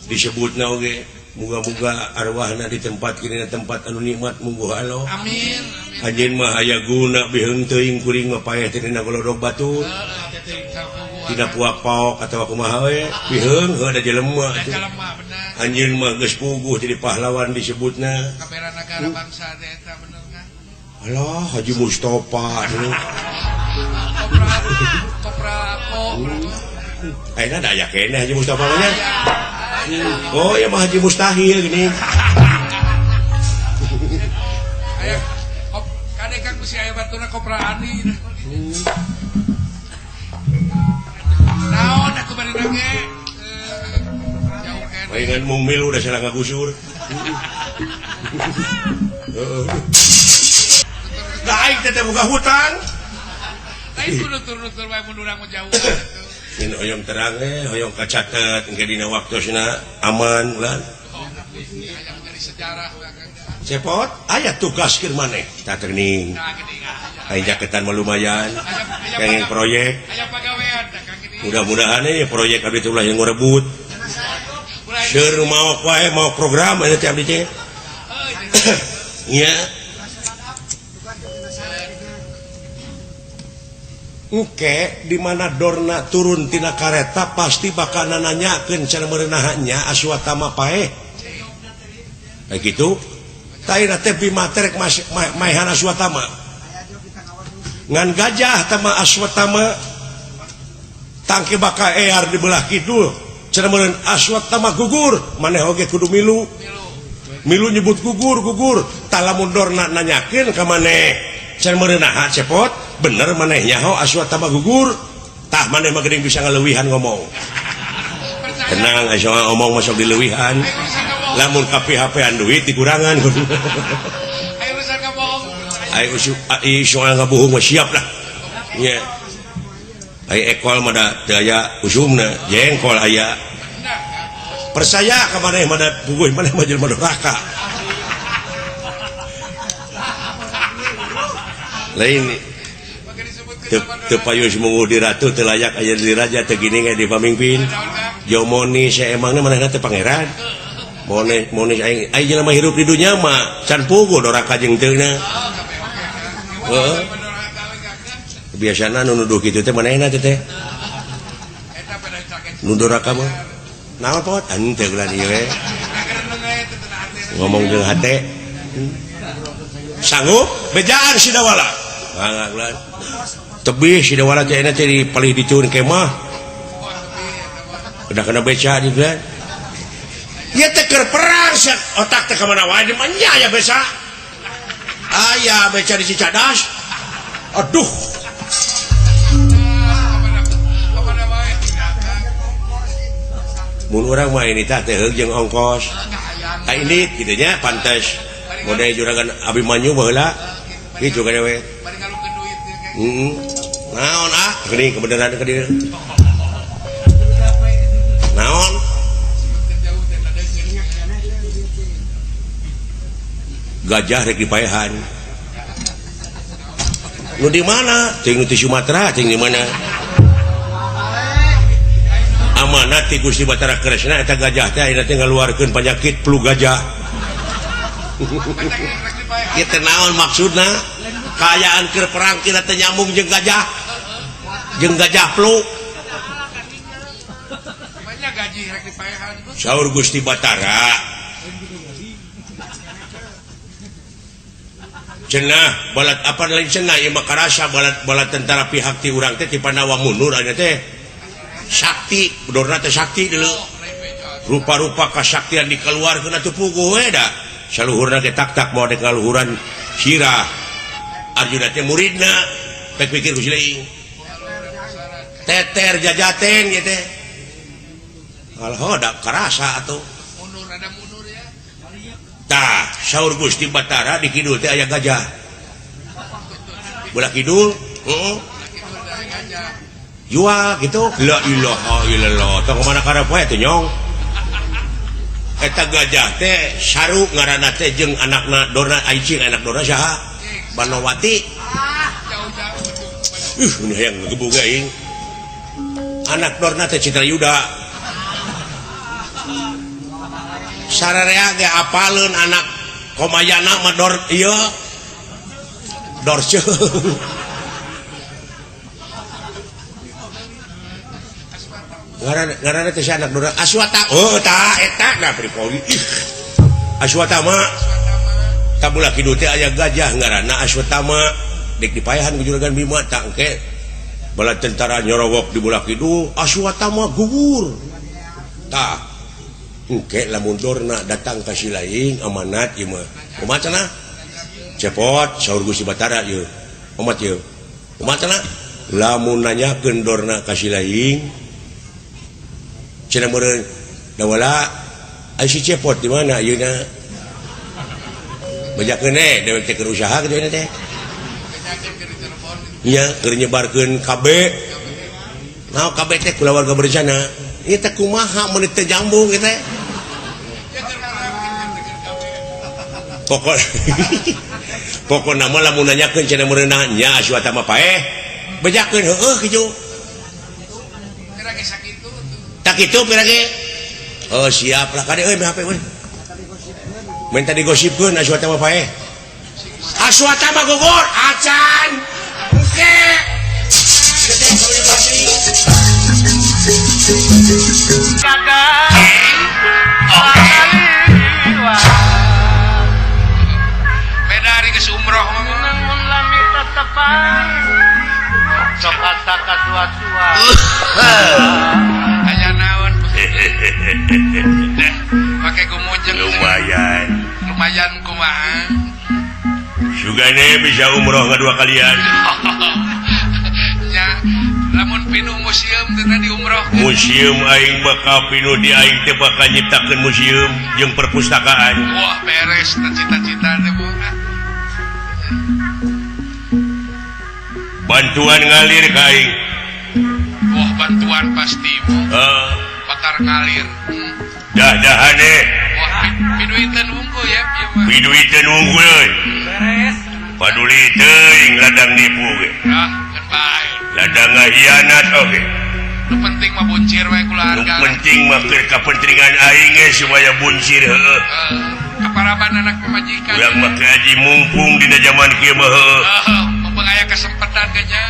disebutna oge. Muga-muga arwahna ditempatkeun dina tempat anu nikmat mungguh Allah. Amin. Anjeun mah aya guna biheung teuing kuring mah paeh teh dina golodog batur. Dina puak paok atawa kumaha we biheung heuh da jelema. Anjeun mah geus puguh jadi pahlawan disebutna. Kabera nagara bangsa teh eta bener kan? Alah Haji Mustafa dulu. Kopral Apo. Ayeuna da aya keneh Haji Mustafa mah nya. Oh ya mah Haji Mustahil gini. Aya kade Kang bisi aya batuna kopral Ani. Naon atuh bari nage? Jauh keneh. Palingan mung milu da salah ngagusur. Heeh. Da aing teh boga hutang. Lain kudu nutur-nutur wae mun urang mah jauh. Ini hoyong terang hoyong kacatet engke dina waktosna aman ulah. Cepot aya tugas keur maneh tah teuning. Aya jaketan mah lumayan. Kenging proyek. Mudah-mudahan proyek abdi teh ulah yang ngarebut. Seur maok wae maok program aya teh abdi teh. Nya. Engke di mana Dorna turun tina kareta pasti bakal nanyakeun cara meureunahnya Aswatama paeh. Kayak gitu. Taina teh Bima teh rek maehan Aswatama. Ngan gajah tama Aswatama tangke bakal ear di belah kidul. Cara meureun Aswatama gugur, maneh oge kudu milu. Milu nyebut gugur, gugur. Tah lamun Dorna nanyakeun ka maneh cara meureunah cepot. Bener maneh nyaho Aswatama gugur tah maneh mah geuning bisa ngaleuwihan ngomong. Tenang asa omong masuk dileuwihan. Lamun ka PHP-an duit dikurangan. Ayo urusan kabohong. Ayo soal ngabohong mah siap lah. Nya. Ayo ekol mah da teu aya usumna, jengkol aya. Percaya ka maneh mah da puguh maneh mah jelema doraka. Lain teu payus munguh di ratu teu layak aya di raja teu gini ge di pamimpin. Jomoni saemangna manehna teh pangeran. Mone mone aing aing jelema hirup di dunya mah can puguh doraka jeung teu na. Heeh. Biasana nu nuduh kitu teh manehna teh teh. Nu doraka mah naon pot henteu ulah ieu we. Ngomong jeung hate. Sanggup bejaan si Dawala. Mangga tebih si Dawala teh ayeuna teh di palih ditu kemah. Udah kena beca di bulan. Ieu teh keur perang sia otak teh ka mana wae di mah nya aya beca. Aya beca di Cicadas. Aduh. Mun urang mah ini tah teh heug jeung ongkos. Ka indit kitu nya pantes. Model juragan Abimanyu baheula. Kitu ka we. Heeh. Naon ah? Geuning kebenaran ka dieu. Naon? Gajah rek dipaehan. Nu di mana? Ting nu ti Sumatera, ting di mana? Amanat ti Gusti Batara Kresna eta gajah teh ayeuna teh ngaluarkeun panyakit flu gajah. Ieu teh naon maksudna? Kaayaan keur perang kira teh nyambung jeung gajah. Jeung gajah flu. Saur Gusti Batara. Cenah balat apa lain cenah ieu mah karasa balat balat tentara pihak ti urang teh ti Pandawa mundur ayeuna teh. Sakti, bedorna teh sakti dulu. Rupa-rupa kasaktian dikeluarkeun atuh puguh we da. Saluhurna ge tak-tak moal dek ngaluhuran sirah. Arjuna teh muridna, pek pikir ku sileing. Teter jajaten ieu teh. Alho da karasa atuh. Mundur ada mundur ya. Tah, saur Gusti Batara di kidul teh aya gajah. Belah kidul, heeh. Jual gitu. La ilaha illallah. Tong mana karep wae teh nyong. Eta gajah teh saru ngaranna teh jeung anakna Dorna Aicing, anak Dorna saha? Banowati. Ini hayang ngegebug aing. Anak Dorna teh Citrayuda. Sararea ge apaleun anak Komayana mah Dor ieu. Dorce. Ngaranna teh anak Dorna Aswata. Oh, tah eta nah pripoli. Aswatama. Tabulah kidul teh aya gajah ngaranna Aswatama. Dek dipayahan ku juragan Bima tah engke bala tentara nyorowok di bola kidul Aswatama gugur. Tah engke lamun Dorna datang ka si laing amanat ieu mah. Kumaha cenah? Cepot saur Gusti Batara ieu. Omat ieu. Kumaha cenah? Lamun nanyakeun Dorna ka si laing cenah meureun Dawala ai si Cepot di mana ayeuna? Bejakeun we dewek teh keur usaha kitu teh. Nya keur nyebarkeun KB. Naon KB teh kulawarga berencana. Ieu teh kumaha mun teu nyambung ieu teh. Pokok pokona mah lamun nanyakeun cenah meureun nya Aswatama paeh. Bejakeun heueuh kitu. Tak itu pira ge? Oh siap lah kade euy HP euy. Minta digosipkeun Aswatama paeh. Aswatama gugur acan. Engke. Beda hari geus umroh mah. Mun lami tetepan. Sok asa kasua-sua. Aya naon? Deh, make gumujeng. Lumayan. Lumayan kumaha? Sugane bisa umroh ngadua kalian. Ya, lamun Pinu museum teh tadi umroh. Museum aing bakal pinu di aing teh bakal nyiptakeun museum jeung perpustakaan. Wah, beres cita-cita teh boga. Bantuan ngalir ka aing. Wah, bantuan pasti bu. Bakar ngalir. Dah-dahane. Wah, piduiteun unggul ya ieu mah. Piduiteun unggul euy. Beres. Paduli teuing ladang nipu ge. Ah, keun bae. Ladang ngahianat oge. Nu penting mah buncir we keluarga. Nu penting mah keur kapentingan aing ge supaya buncir heueuh. Kaparaban anak pamajikan. Urang mah teu haji mumpung dina jaman kieu mah heueuh. Heeh, mumpung aya kesempatan ge nya.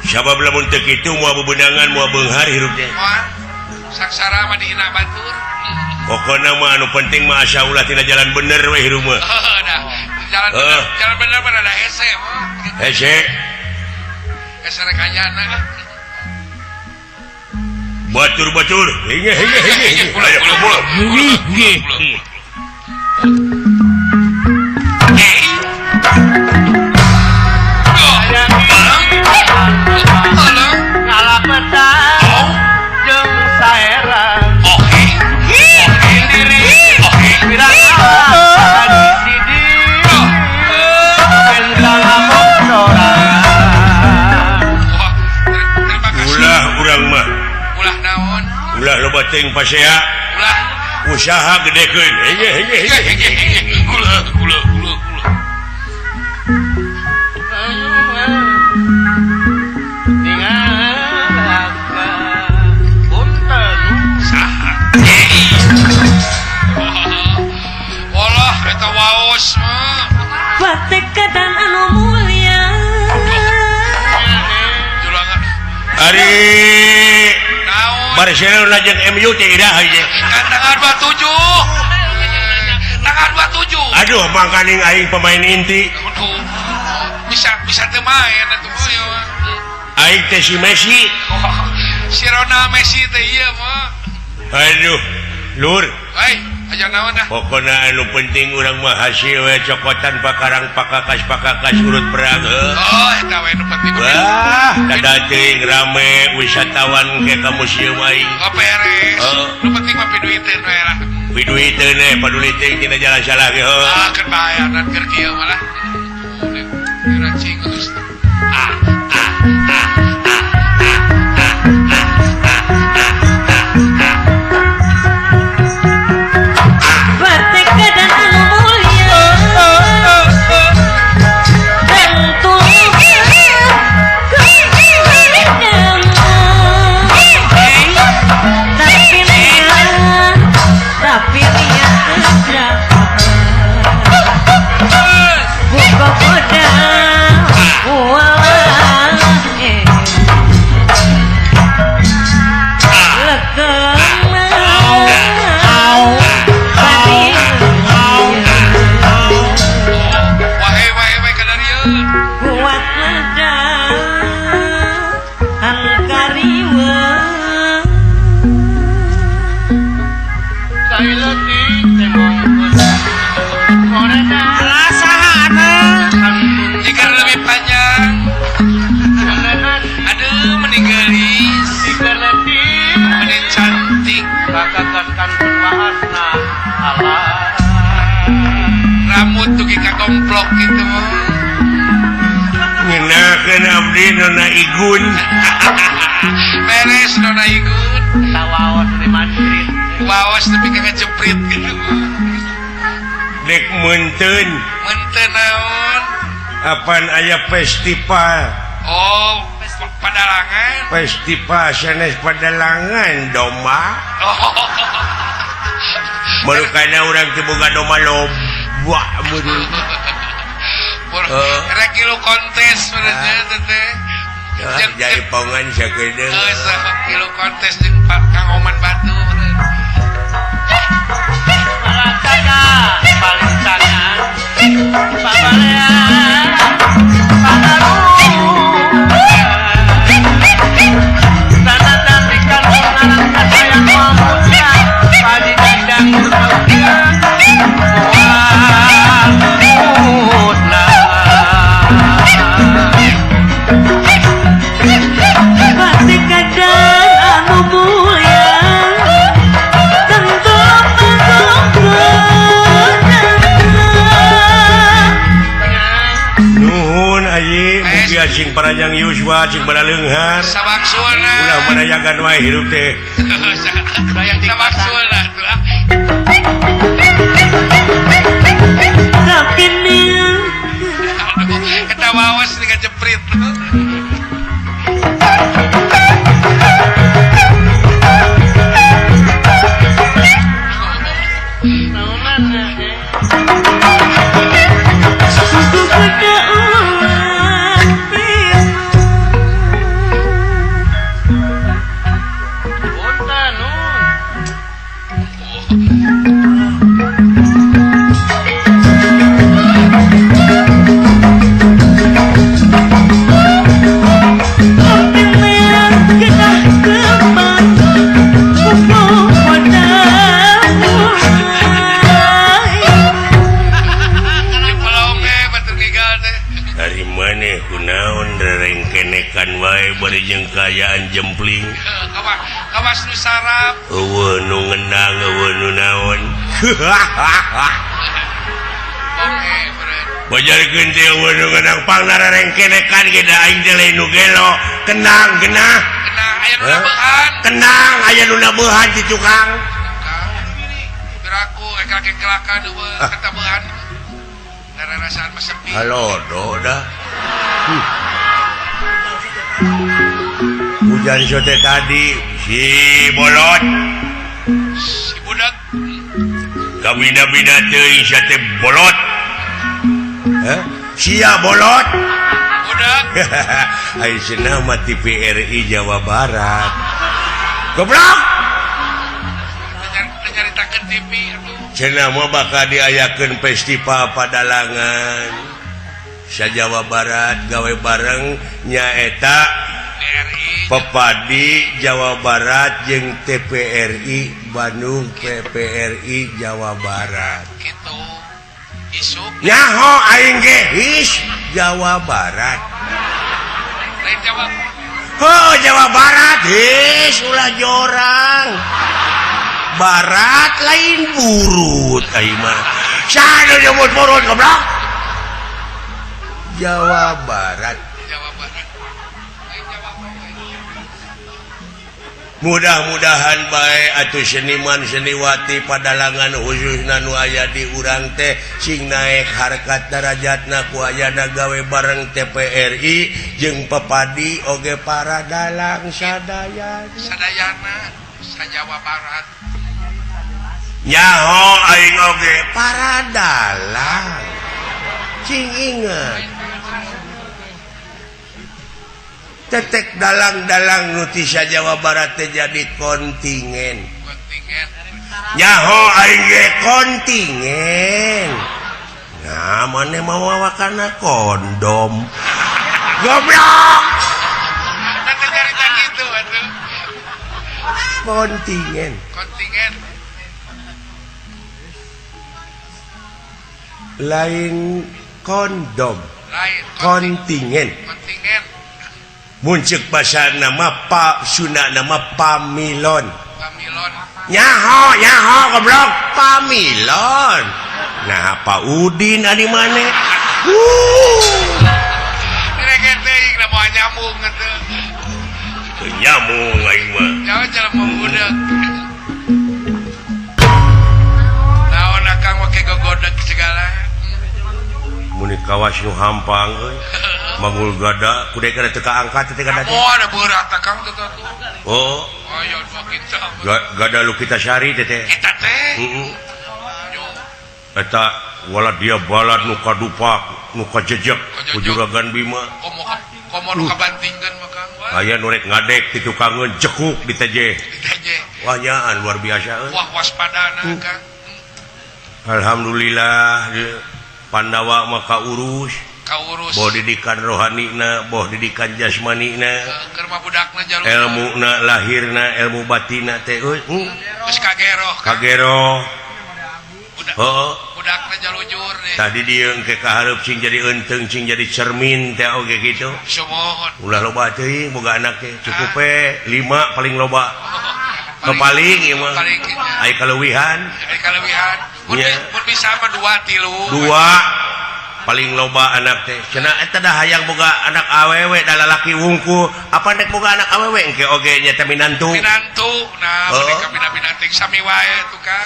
Sabab lamun teu kitu moal bebenangan moal beunghar hirup teh. Moal. Saksara mah dihina batur. Pokona mah anu penting mah asa ulah tina jalan bener we hirup mah. Heuh dah. Jalan bener, jalan bener mah ada hese mah. Hese. Hese rek ayana. Batur-batur. Hinge hinge hinge. Ayo kumpul. Ulah loba teuing pasea. Ulah usaha gedekeun. Hege hege hege. Ulah ulah ulah ulah. Saha? Walah eta waos mah. Patekadan anu mulia. Ari Barcelona jeung MU teh iraha ieu. Kan tanggal 27. Tanggal 27. Aduh, mangkaning aing pemain inti. Aduh. Bisa teu main atuh ieu mah. Aing teh si Messi. Oh, si Ronald Messi teh ieu mah. Aduh, lur. Hei, aja naon dah. Pokona anu penting urang mah hasil we cokotan pakarang pakakas-pakakas urut perang heuh. Oh, eta we nu penting. Wah, dadah teuing rame wisatawan ke ka museum aing. Oh, beres. Nu penting mah piduiteun we lah. Piduiteun we, paduli teuing tina jalan salah ge heuh. Ah, keur bayaran keur kieu mah lah. Diracing geus. Ah, ah, ah, ah, ah, ah, ah, ah, ah. Patekadan anu mulia. Tapi lihat buka podang walah kuat medang angkariwa. Jika lebih panjang. Aduh, meni geulis. Meni cantik. Rambut tuh kagomplok gitu. Ngenakeun abdi Nona Igun. Beres Nona Igun. Waos di Madrid. Waos tapi kagak jeprit gitu. Dek meunteun. Meunteun naon? Apan aya festival. Oh, padalangan. Festival sanes padalangan domba. Oh. Marukana urang teu boga domba loba meureun. Rek ngilu kontes meureun teh. Jaipongan sakedeung. Heeh, ngilu kontes jeung Kang Oman Batu meureun. Wah, sing paranjang yuswa sing baraleunghar. Sawangsulna. Ulah manayagan wae hirup teh. Sawangsulna tuh ah. Aduh, ketawa waos dengan jeprit. Jeung kaayaan jempling kawas nu sarap eueuh nu ngendang eueuh nu naon. Bajarkeun teh eueuh nu ngendang pangnararengkenekan ge da aing teh lain nu gelo kenang genah kenang aya nu nabeuhan kenang aya nu nabeuhan di tukang piraku eklak-eklakan eueuh katabehan ngararasaan mah sepi halodo dah. Hujan sote tadi si bolot si budak kabina-bina teuing sia teh bolot. Hah? Sia bolot budak. Ai cenah mah TVRI Jawa Barat. Goblok. Nyaritakeun TV atuh. Cenah mah bakal diayakeun festival padalangan sa Jawa Barat gawe bareng nyaeta Pepadi Jawa Barat jeung TPRI Bandung PPRI Jawa Barat. Gitu. Isuk. Nyaho aing ge his Jawa Barat. Lain Jawa. Oh, Jawa Barat his ulah jorang. Barat lain burut aing mah. Saha nu nyebut burut goblok? Jawa Barat. Jawa Barat. Mudah-mudahan bae atuh seniman seniwati padalangan khususna nu aya di urang teh sing naek harkat darajatna ku ayana gawe bareng TPRI jeung Pepadi oge para dalang sadayana. Sadayana sa Jawa Barat. Nyaho aing oge para dalang. Cing inget. Tetek dalang-dalang nu ti Jawa Barat teh jadi kontingen. Kontingen. Nyaho aing ge kontingen. Nah, maneh mawa wakana kondom. Goblok. Teh carita kitu atuh. Kontingen. Kontingen. Lain kondom. Lain kontingen. Kontingen. Muncul bahasa nama Pak Sunda nama Pamilon. Pamilon. Nyaho, nyaho goblok Pamilon. Nah, Pak Udin ari maneh. Direken teuing da moal nyambung atuh. Teu nyambung aing mah. Jauh jelema budak. Naon akang make gogodeg segala. Mun kawas nu hampang euy. Manggul gada kude kada teu kaangkat teh gada teh. Oh, ada berat akang teh atuh. Oh. Aya dua kita. Gada lu kita sari teh teh. Eta teh. Heeh. Eta wala dia balad nu kadupak, nu kajejek ku Juragan Bima. Komo komo nu kabantingkeun mah Kang. Aya nu rek ngadek ti tukangeun jekuk di teje. Di teje. Wah nyaan luar biasa euy. Wah waspadana Kang. Alhamdulillah Pandawa mah kaurus. Kaurus. Boh didikan rohanina, boh didikan jasmanina. Keur mah budakna jalur. Elmuna lahirna, ilmu batina teh euy. Geus kageroh. Kageroh. Budak. Heeh. Budakna jalujur deh. Tadi dieu engke kahareup sing jadi eunteung, sing jadi cermin teh oge kitu. Sumuhun. Ulah loba teuing boga anak teh, cukup we 5 paling loba. Paling ieu mah. Ai kaleuwihan. Ai kaleuwihan. Mun bisa mah 2 3. 2. Paling loba anak teh cenah eta dah hayang boga anak awewe da lalaki wungkul apa nek boga anak awewe engke oge nya teh minantu minantu nah mereka bina-binanting sami wae tukang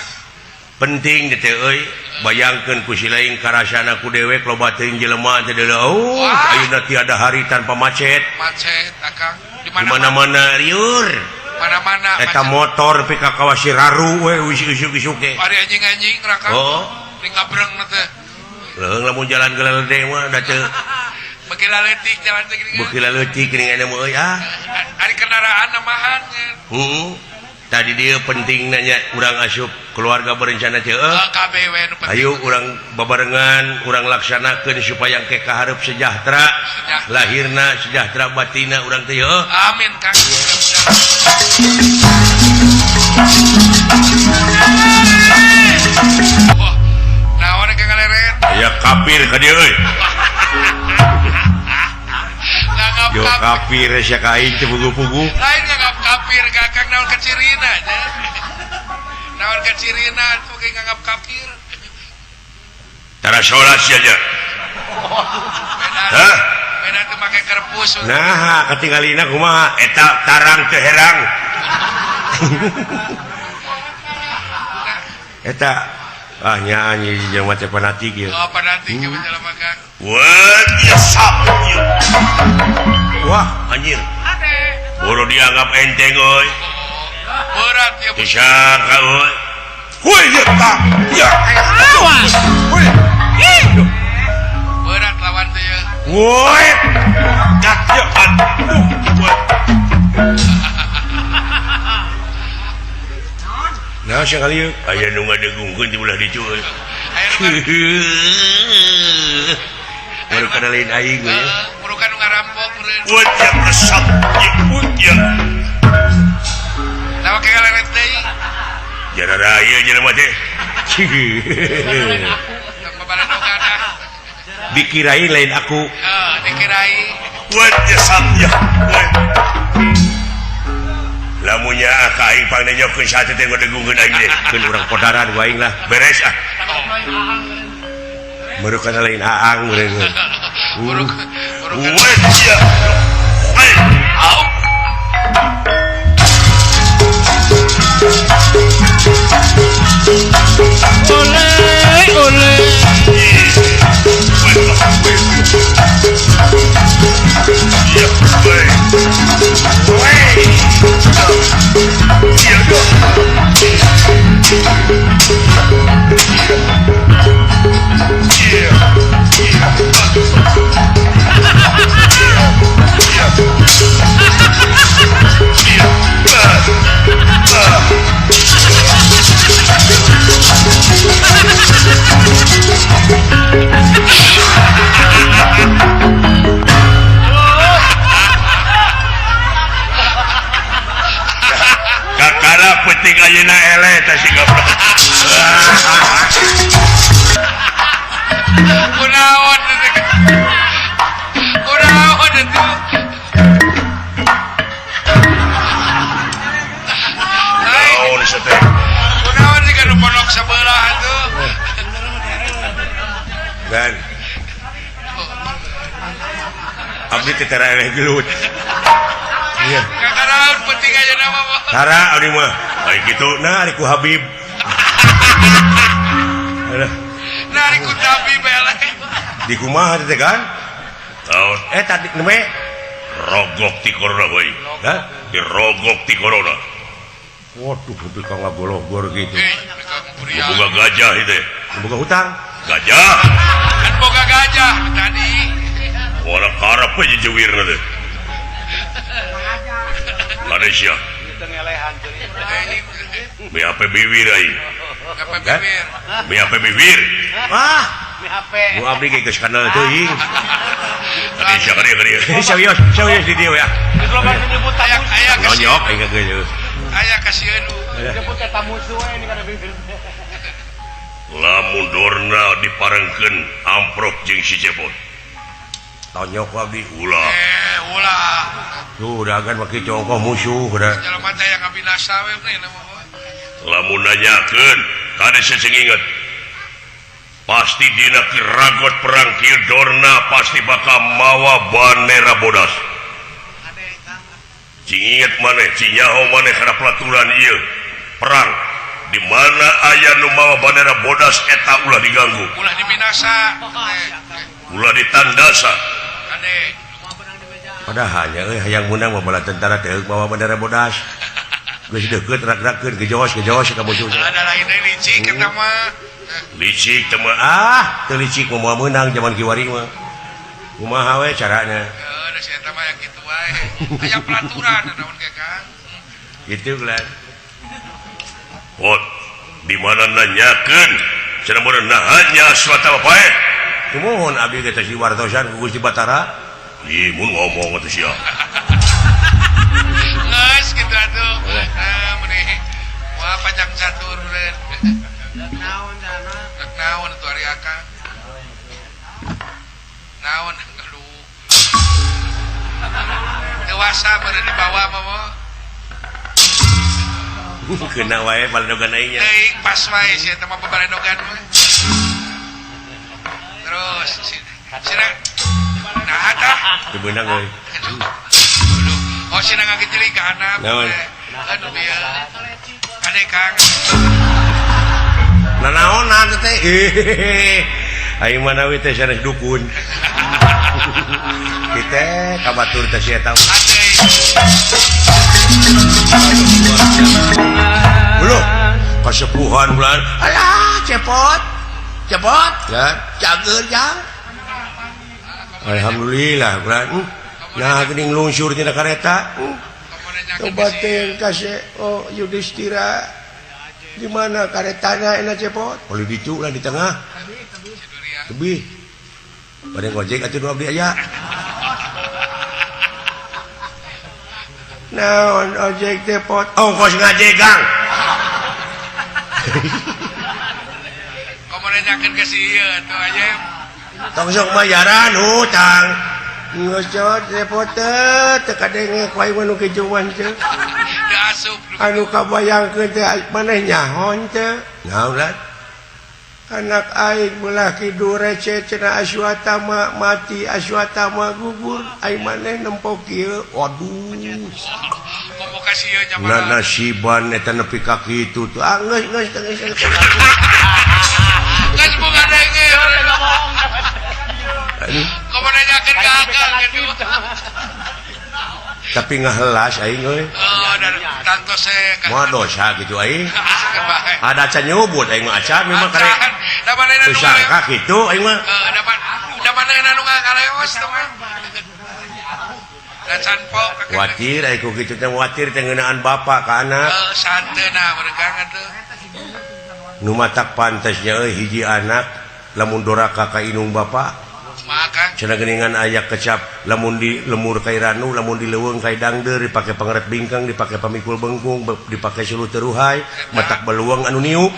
penting teh euy bayangkeun ku si lain karasana ku dewek loba teuing jelema teh deuleu ayeuna tiada hari tanpa macet macet akang di mana-mana riur mana-mana eta motor pi ka kawasi raru we isuk-isuk ge ari anjing-anjing rakang oh ning ngabreng teh leuheung lamun jalan geuleuh mah da teu beuki laletik jalan teh geuning beuki laletik geuning aya mah euy ah ari kendaraan namahan heeh tadi dia penting nanya urang asup keluarga berencana teh kabeh we nu penting ayo urang babarengan urang laksanakeun supaya engke kahareup sejahtera lahirna sejahtera batina urang teh heuh amin Kang naon ka ngaleret aya kafir ka dieu euy yo kafir sia ka aing teu pugu-pugu lain nganggap kafir kakang naon kacirina nya naon kacirina atuh ge nganggap kafir tara salat sia nya hah beda teu make kerpus nah katingalina kumaha eta tarang teu herang eta ah nya anjing jelema teh fanatik ieu oh fanatik ieu jelema Kang wah wah anjir boro dianggap enteng euy berat ya disangka euy woi eta ya awas woi berat lawan teh ya woi dak ya aduh nah sekali ieu aya nu ngadegungkeun di belah ditu euy baru kada lain aing we burukan nu ngarampok meureun wah resep ya nah make galeret deui jarara ieu jelema teh dikirai lain aku dikirai wah ya lamunnya ka aing pangnenyokeun sate teh ngadegungkeun aing teh keun urang podaran ku aing lah beres ah merukan lain aang meureun burukan oleh oleh Kakara penting ayeuna eleh teh si goblok. Kunaon kunaon atuh. Naon teh? Kunaon siga nu pondok sebelah atuh. Dan abdi teh tara eleh gelut. Iya. Kakaraon penting ayeuna mah. Tara abdi mah. Ai kitu nah ari ku Habib. Aduh. Nah ari ku Habib eleh. Di kumaha teh kan? Naon? Tadi nembe rogok ti corona euy. Hah? Dirogok ti corona. Waduh, tapi ka ngagologor gitu. Boga gajah itu. Boga hutang. Gajah. Kan boga gajah tadi. Wala karep we jejewirna teh. Malaysia. BAP bibir aing. BAP bibir. BAP bibir. Wah. BAP. Bu abdi ge geus kanal teuing. Malaysia ka dieu. Serius, serius di dieu ya. Geus loba nyebut aya aya nonyok aing ge geus. Aya kasieun. Nyebut eta musuh we kana bibir. Lamun dorna diparengkeun amprok jeung si Cepot. Tonyok abdi ulah. Ulah. Tuh dagan make congkoh musuh udah. Jelema teh yang ngabinasa we mah. Lamun nanyakeun kade secenginget. Pasti dina kiragot perang kieu Dorna pasti bakal mawa bandera bodas. Cing inget maneh, cing nyaho maneh kana pelaturan ieu perang di mana aya nu mawa bandera bodas eta ulah diganggu. Ulah dibinasa. Ulah ditandasa. Kade. Padahal nya euy hayang meunang mah bala tentara teh mawa bandera bodas. Geus deukeut rak-rakeun gejos gejos ka musuh. Ada lain deui licik eta mah. Licik teh mah ah, teu licik mah moal meunang zaman kiwari mah. Kumaha we carana? Heuh, da si eta mah aya kitu wae. Aya peraturan naon ge Kang. Gitu lah. Pot, di mana nanyakeun cenah mun nahanya Aswatama paeh. Tumuhun abdi ge teh wartosan ku Gusti Batara. Ih, mun ngomong atuh sia. Geus kitu atuh. Nah, meni wah panjang catur meureun. Naon sana? Rek naon atuh ari Akang? Naon aduh. Dewasa meureun dibawa mah mo. Kena wae baledogan aing nya. Teuing pas wae si eta mah babaledogan mah. Terus sina nah tah. Teu beunang euy. Aduh. Aduh. Oh sina ngagejeling ka handap. Naon? Aduh bieu. Kade Kang. Nanaonan teh. Aing mah nawi teh sanes dukun. Kita ka batur teh si eta. Loh, kasepuhan bulan. Alah, cepot. Cepot. Ya, cager jang. Alhamdulillah bulan. Nah, geuning lungsur tina kareta. Coba teh kasih oh Yudhistira. Di mana karetana enak cepot? Oleh ditu lah di tengah. Lebih. Pada ngojek atuh nu abdi aya. Naon ojek teh pot? Ongkos ngajegang. Komo nanyakeun ka si ieu atuh aja. Tong sok bayaran hutang. Geus cot repot teh teu kadenge ku aing mah nu kitu mah teu. Teu asup. Anu kabayangkeun teh maneh nyaho teu. Naon lah? Anak aing belah kidul receh cenah Aswatama mati Aswatama gugur aing maneh nempo kieu. Waduh. Komo ka si ieu nya mah. Nasiban eta nepi ka kitu tuh. Ah geus geus geus. Geus boga denge. Komo nanyakeun ka Akang kitu. Tapi ngahelas aing euy. Oh, tantos moal dosa kitu aing. Ada acan nyubut aing mah acan memang karek. Da manehna nu sangka kitu aing mah. Heeh, da manehna nu ngaleos teh mah. Da can pok. Watir aing ku kitu teh watir teh ngeunaan bapa ka anak. Heeh, santeuna meureuh atuh. Nu matak pantasnya euy hiji anak lamun doraka ka indung bapa. Cenah geuningan aya kecap lamun di lemur kai ranu lamun di leuweung kai dangdeur dipake pangeret bingkang dipake pamikul bengkung dipake suluh teruhai matak beluang anu niuk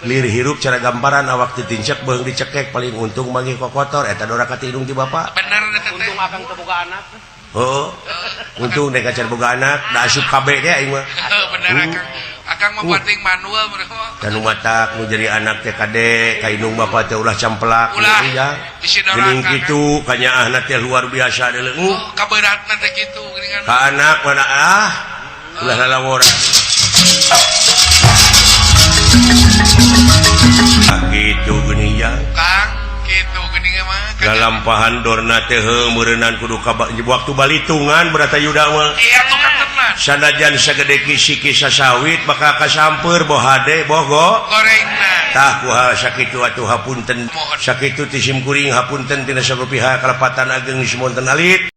lir hirup cara gambaran awak ditincek beung dicekek paling untung manggih kokotor eta doraka ti indung ti bapa. Bener eta teh. Untung akang teu boga anak. Heuh. Untung dek acan boga anak da asup kabeh teh aing mah. Heuh bener akang. Akang mah bating manual meureun mah. Dan nu matak nu jadi anak teh kade ka indung bapa teh ulah campelak ulah geuning kitu kanyaahna teh luar biasa deuleu. Oh, kaberatna teh kitu geuningan. Ka anak mana ah ulah lalaworan. Ah kitu geuning jang. Kang kitu geuning mah. Lalampahan dorna teh heuh meureunan kudu ka waktu balitungan Bratayuda mah. Iya tukang tenan. Sanajan sagede kisiki sasawit bakal kasamper boh hade bogo gorengna. Tah ku hal sakitu atuh hapunten. Sakitu ti sim kuring hapunten tina sarupiha kalepatan ageng semonten alit.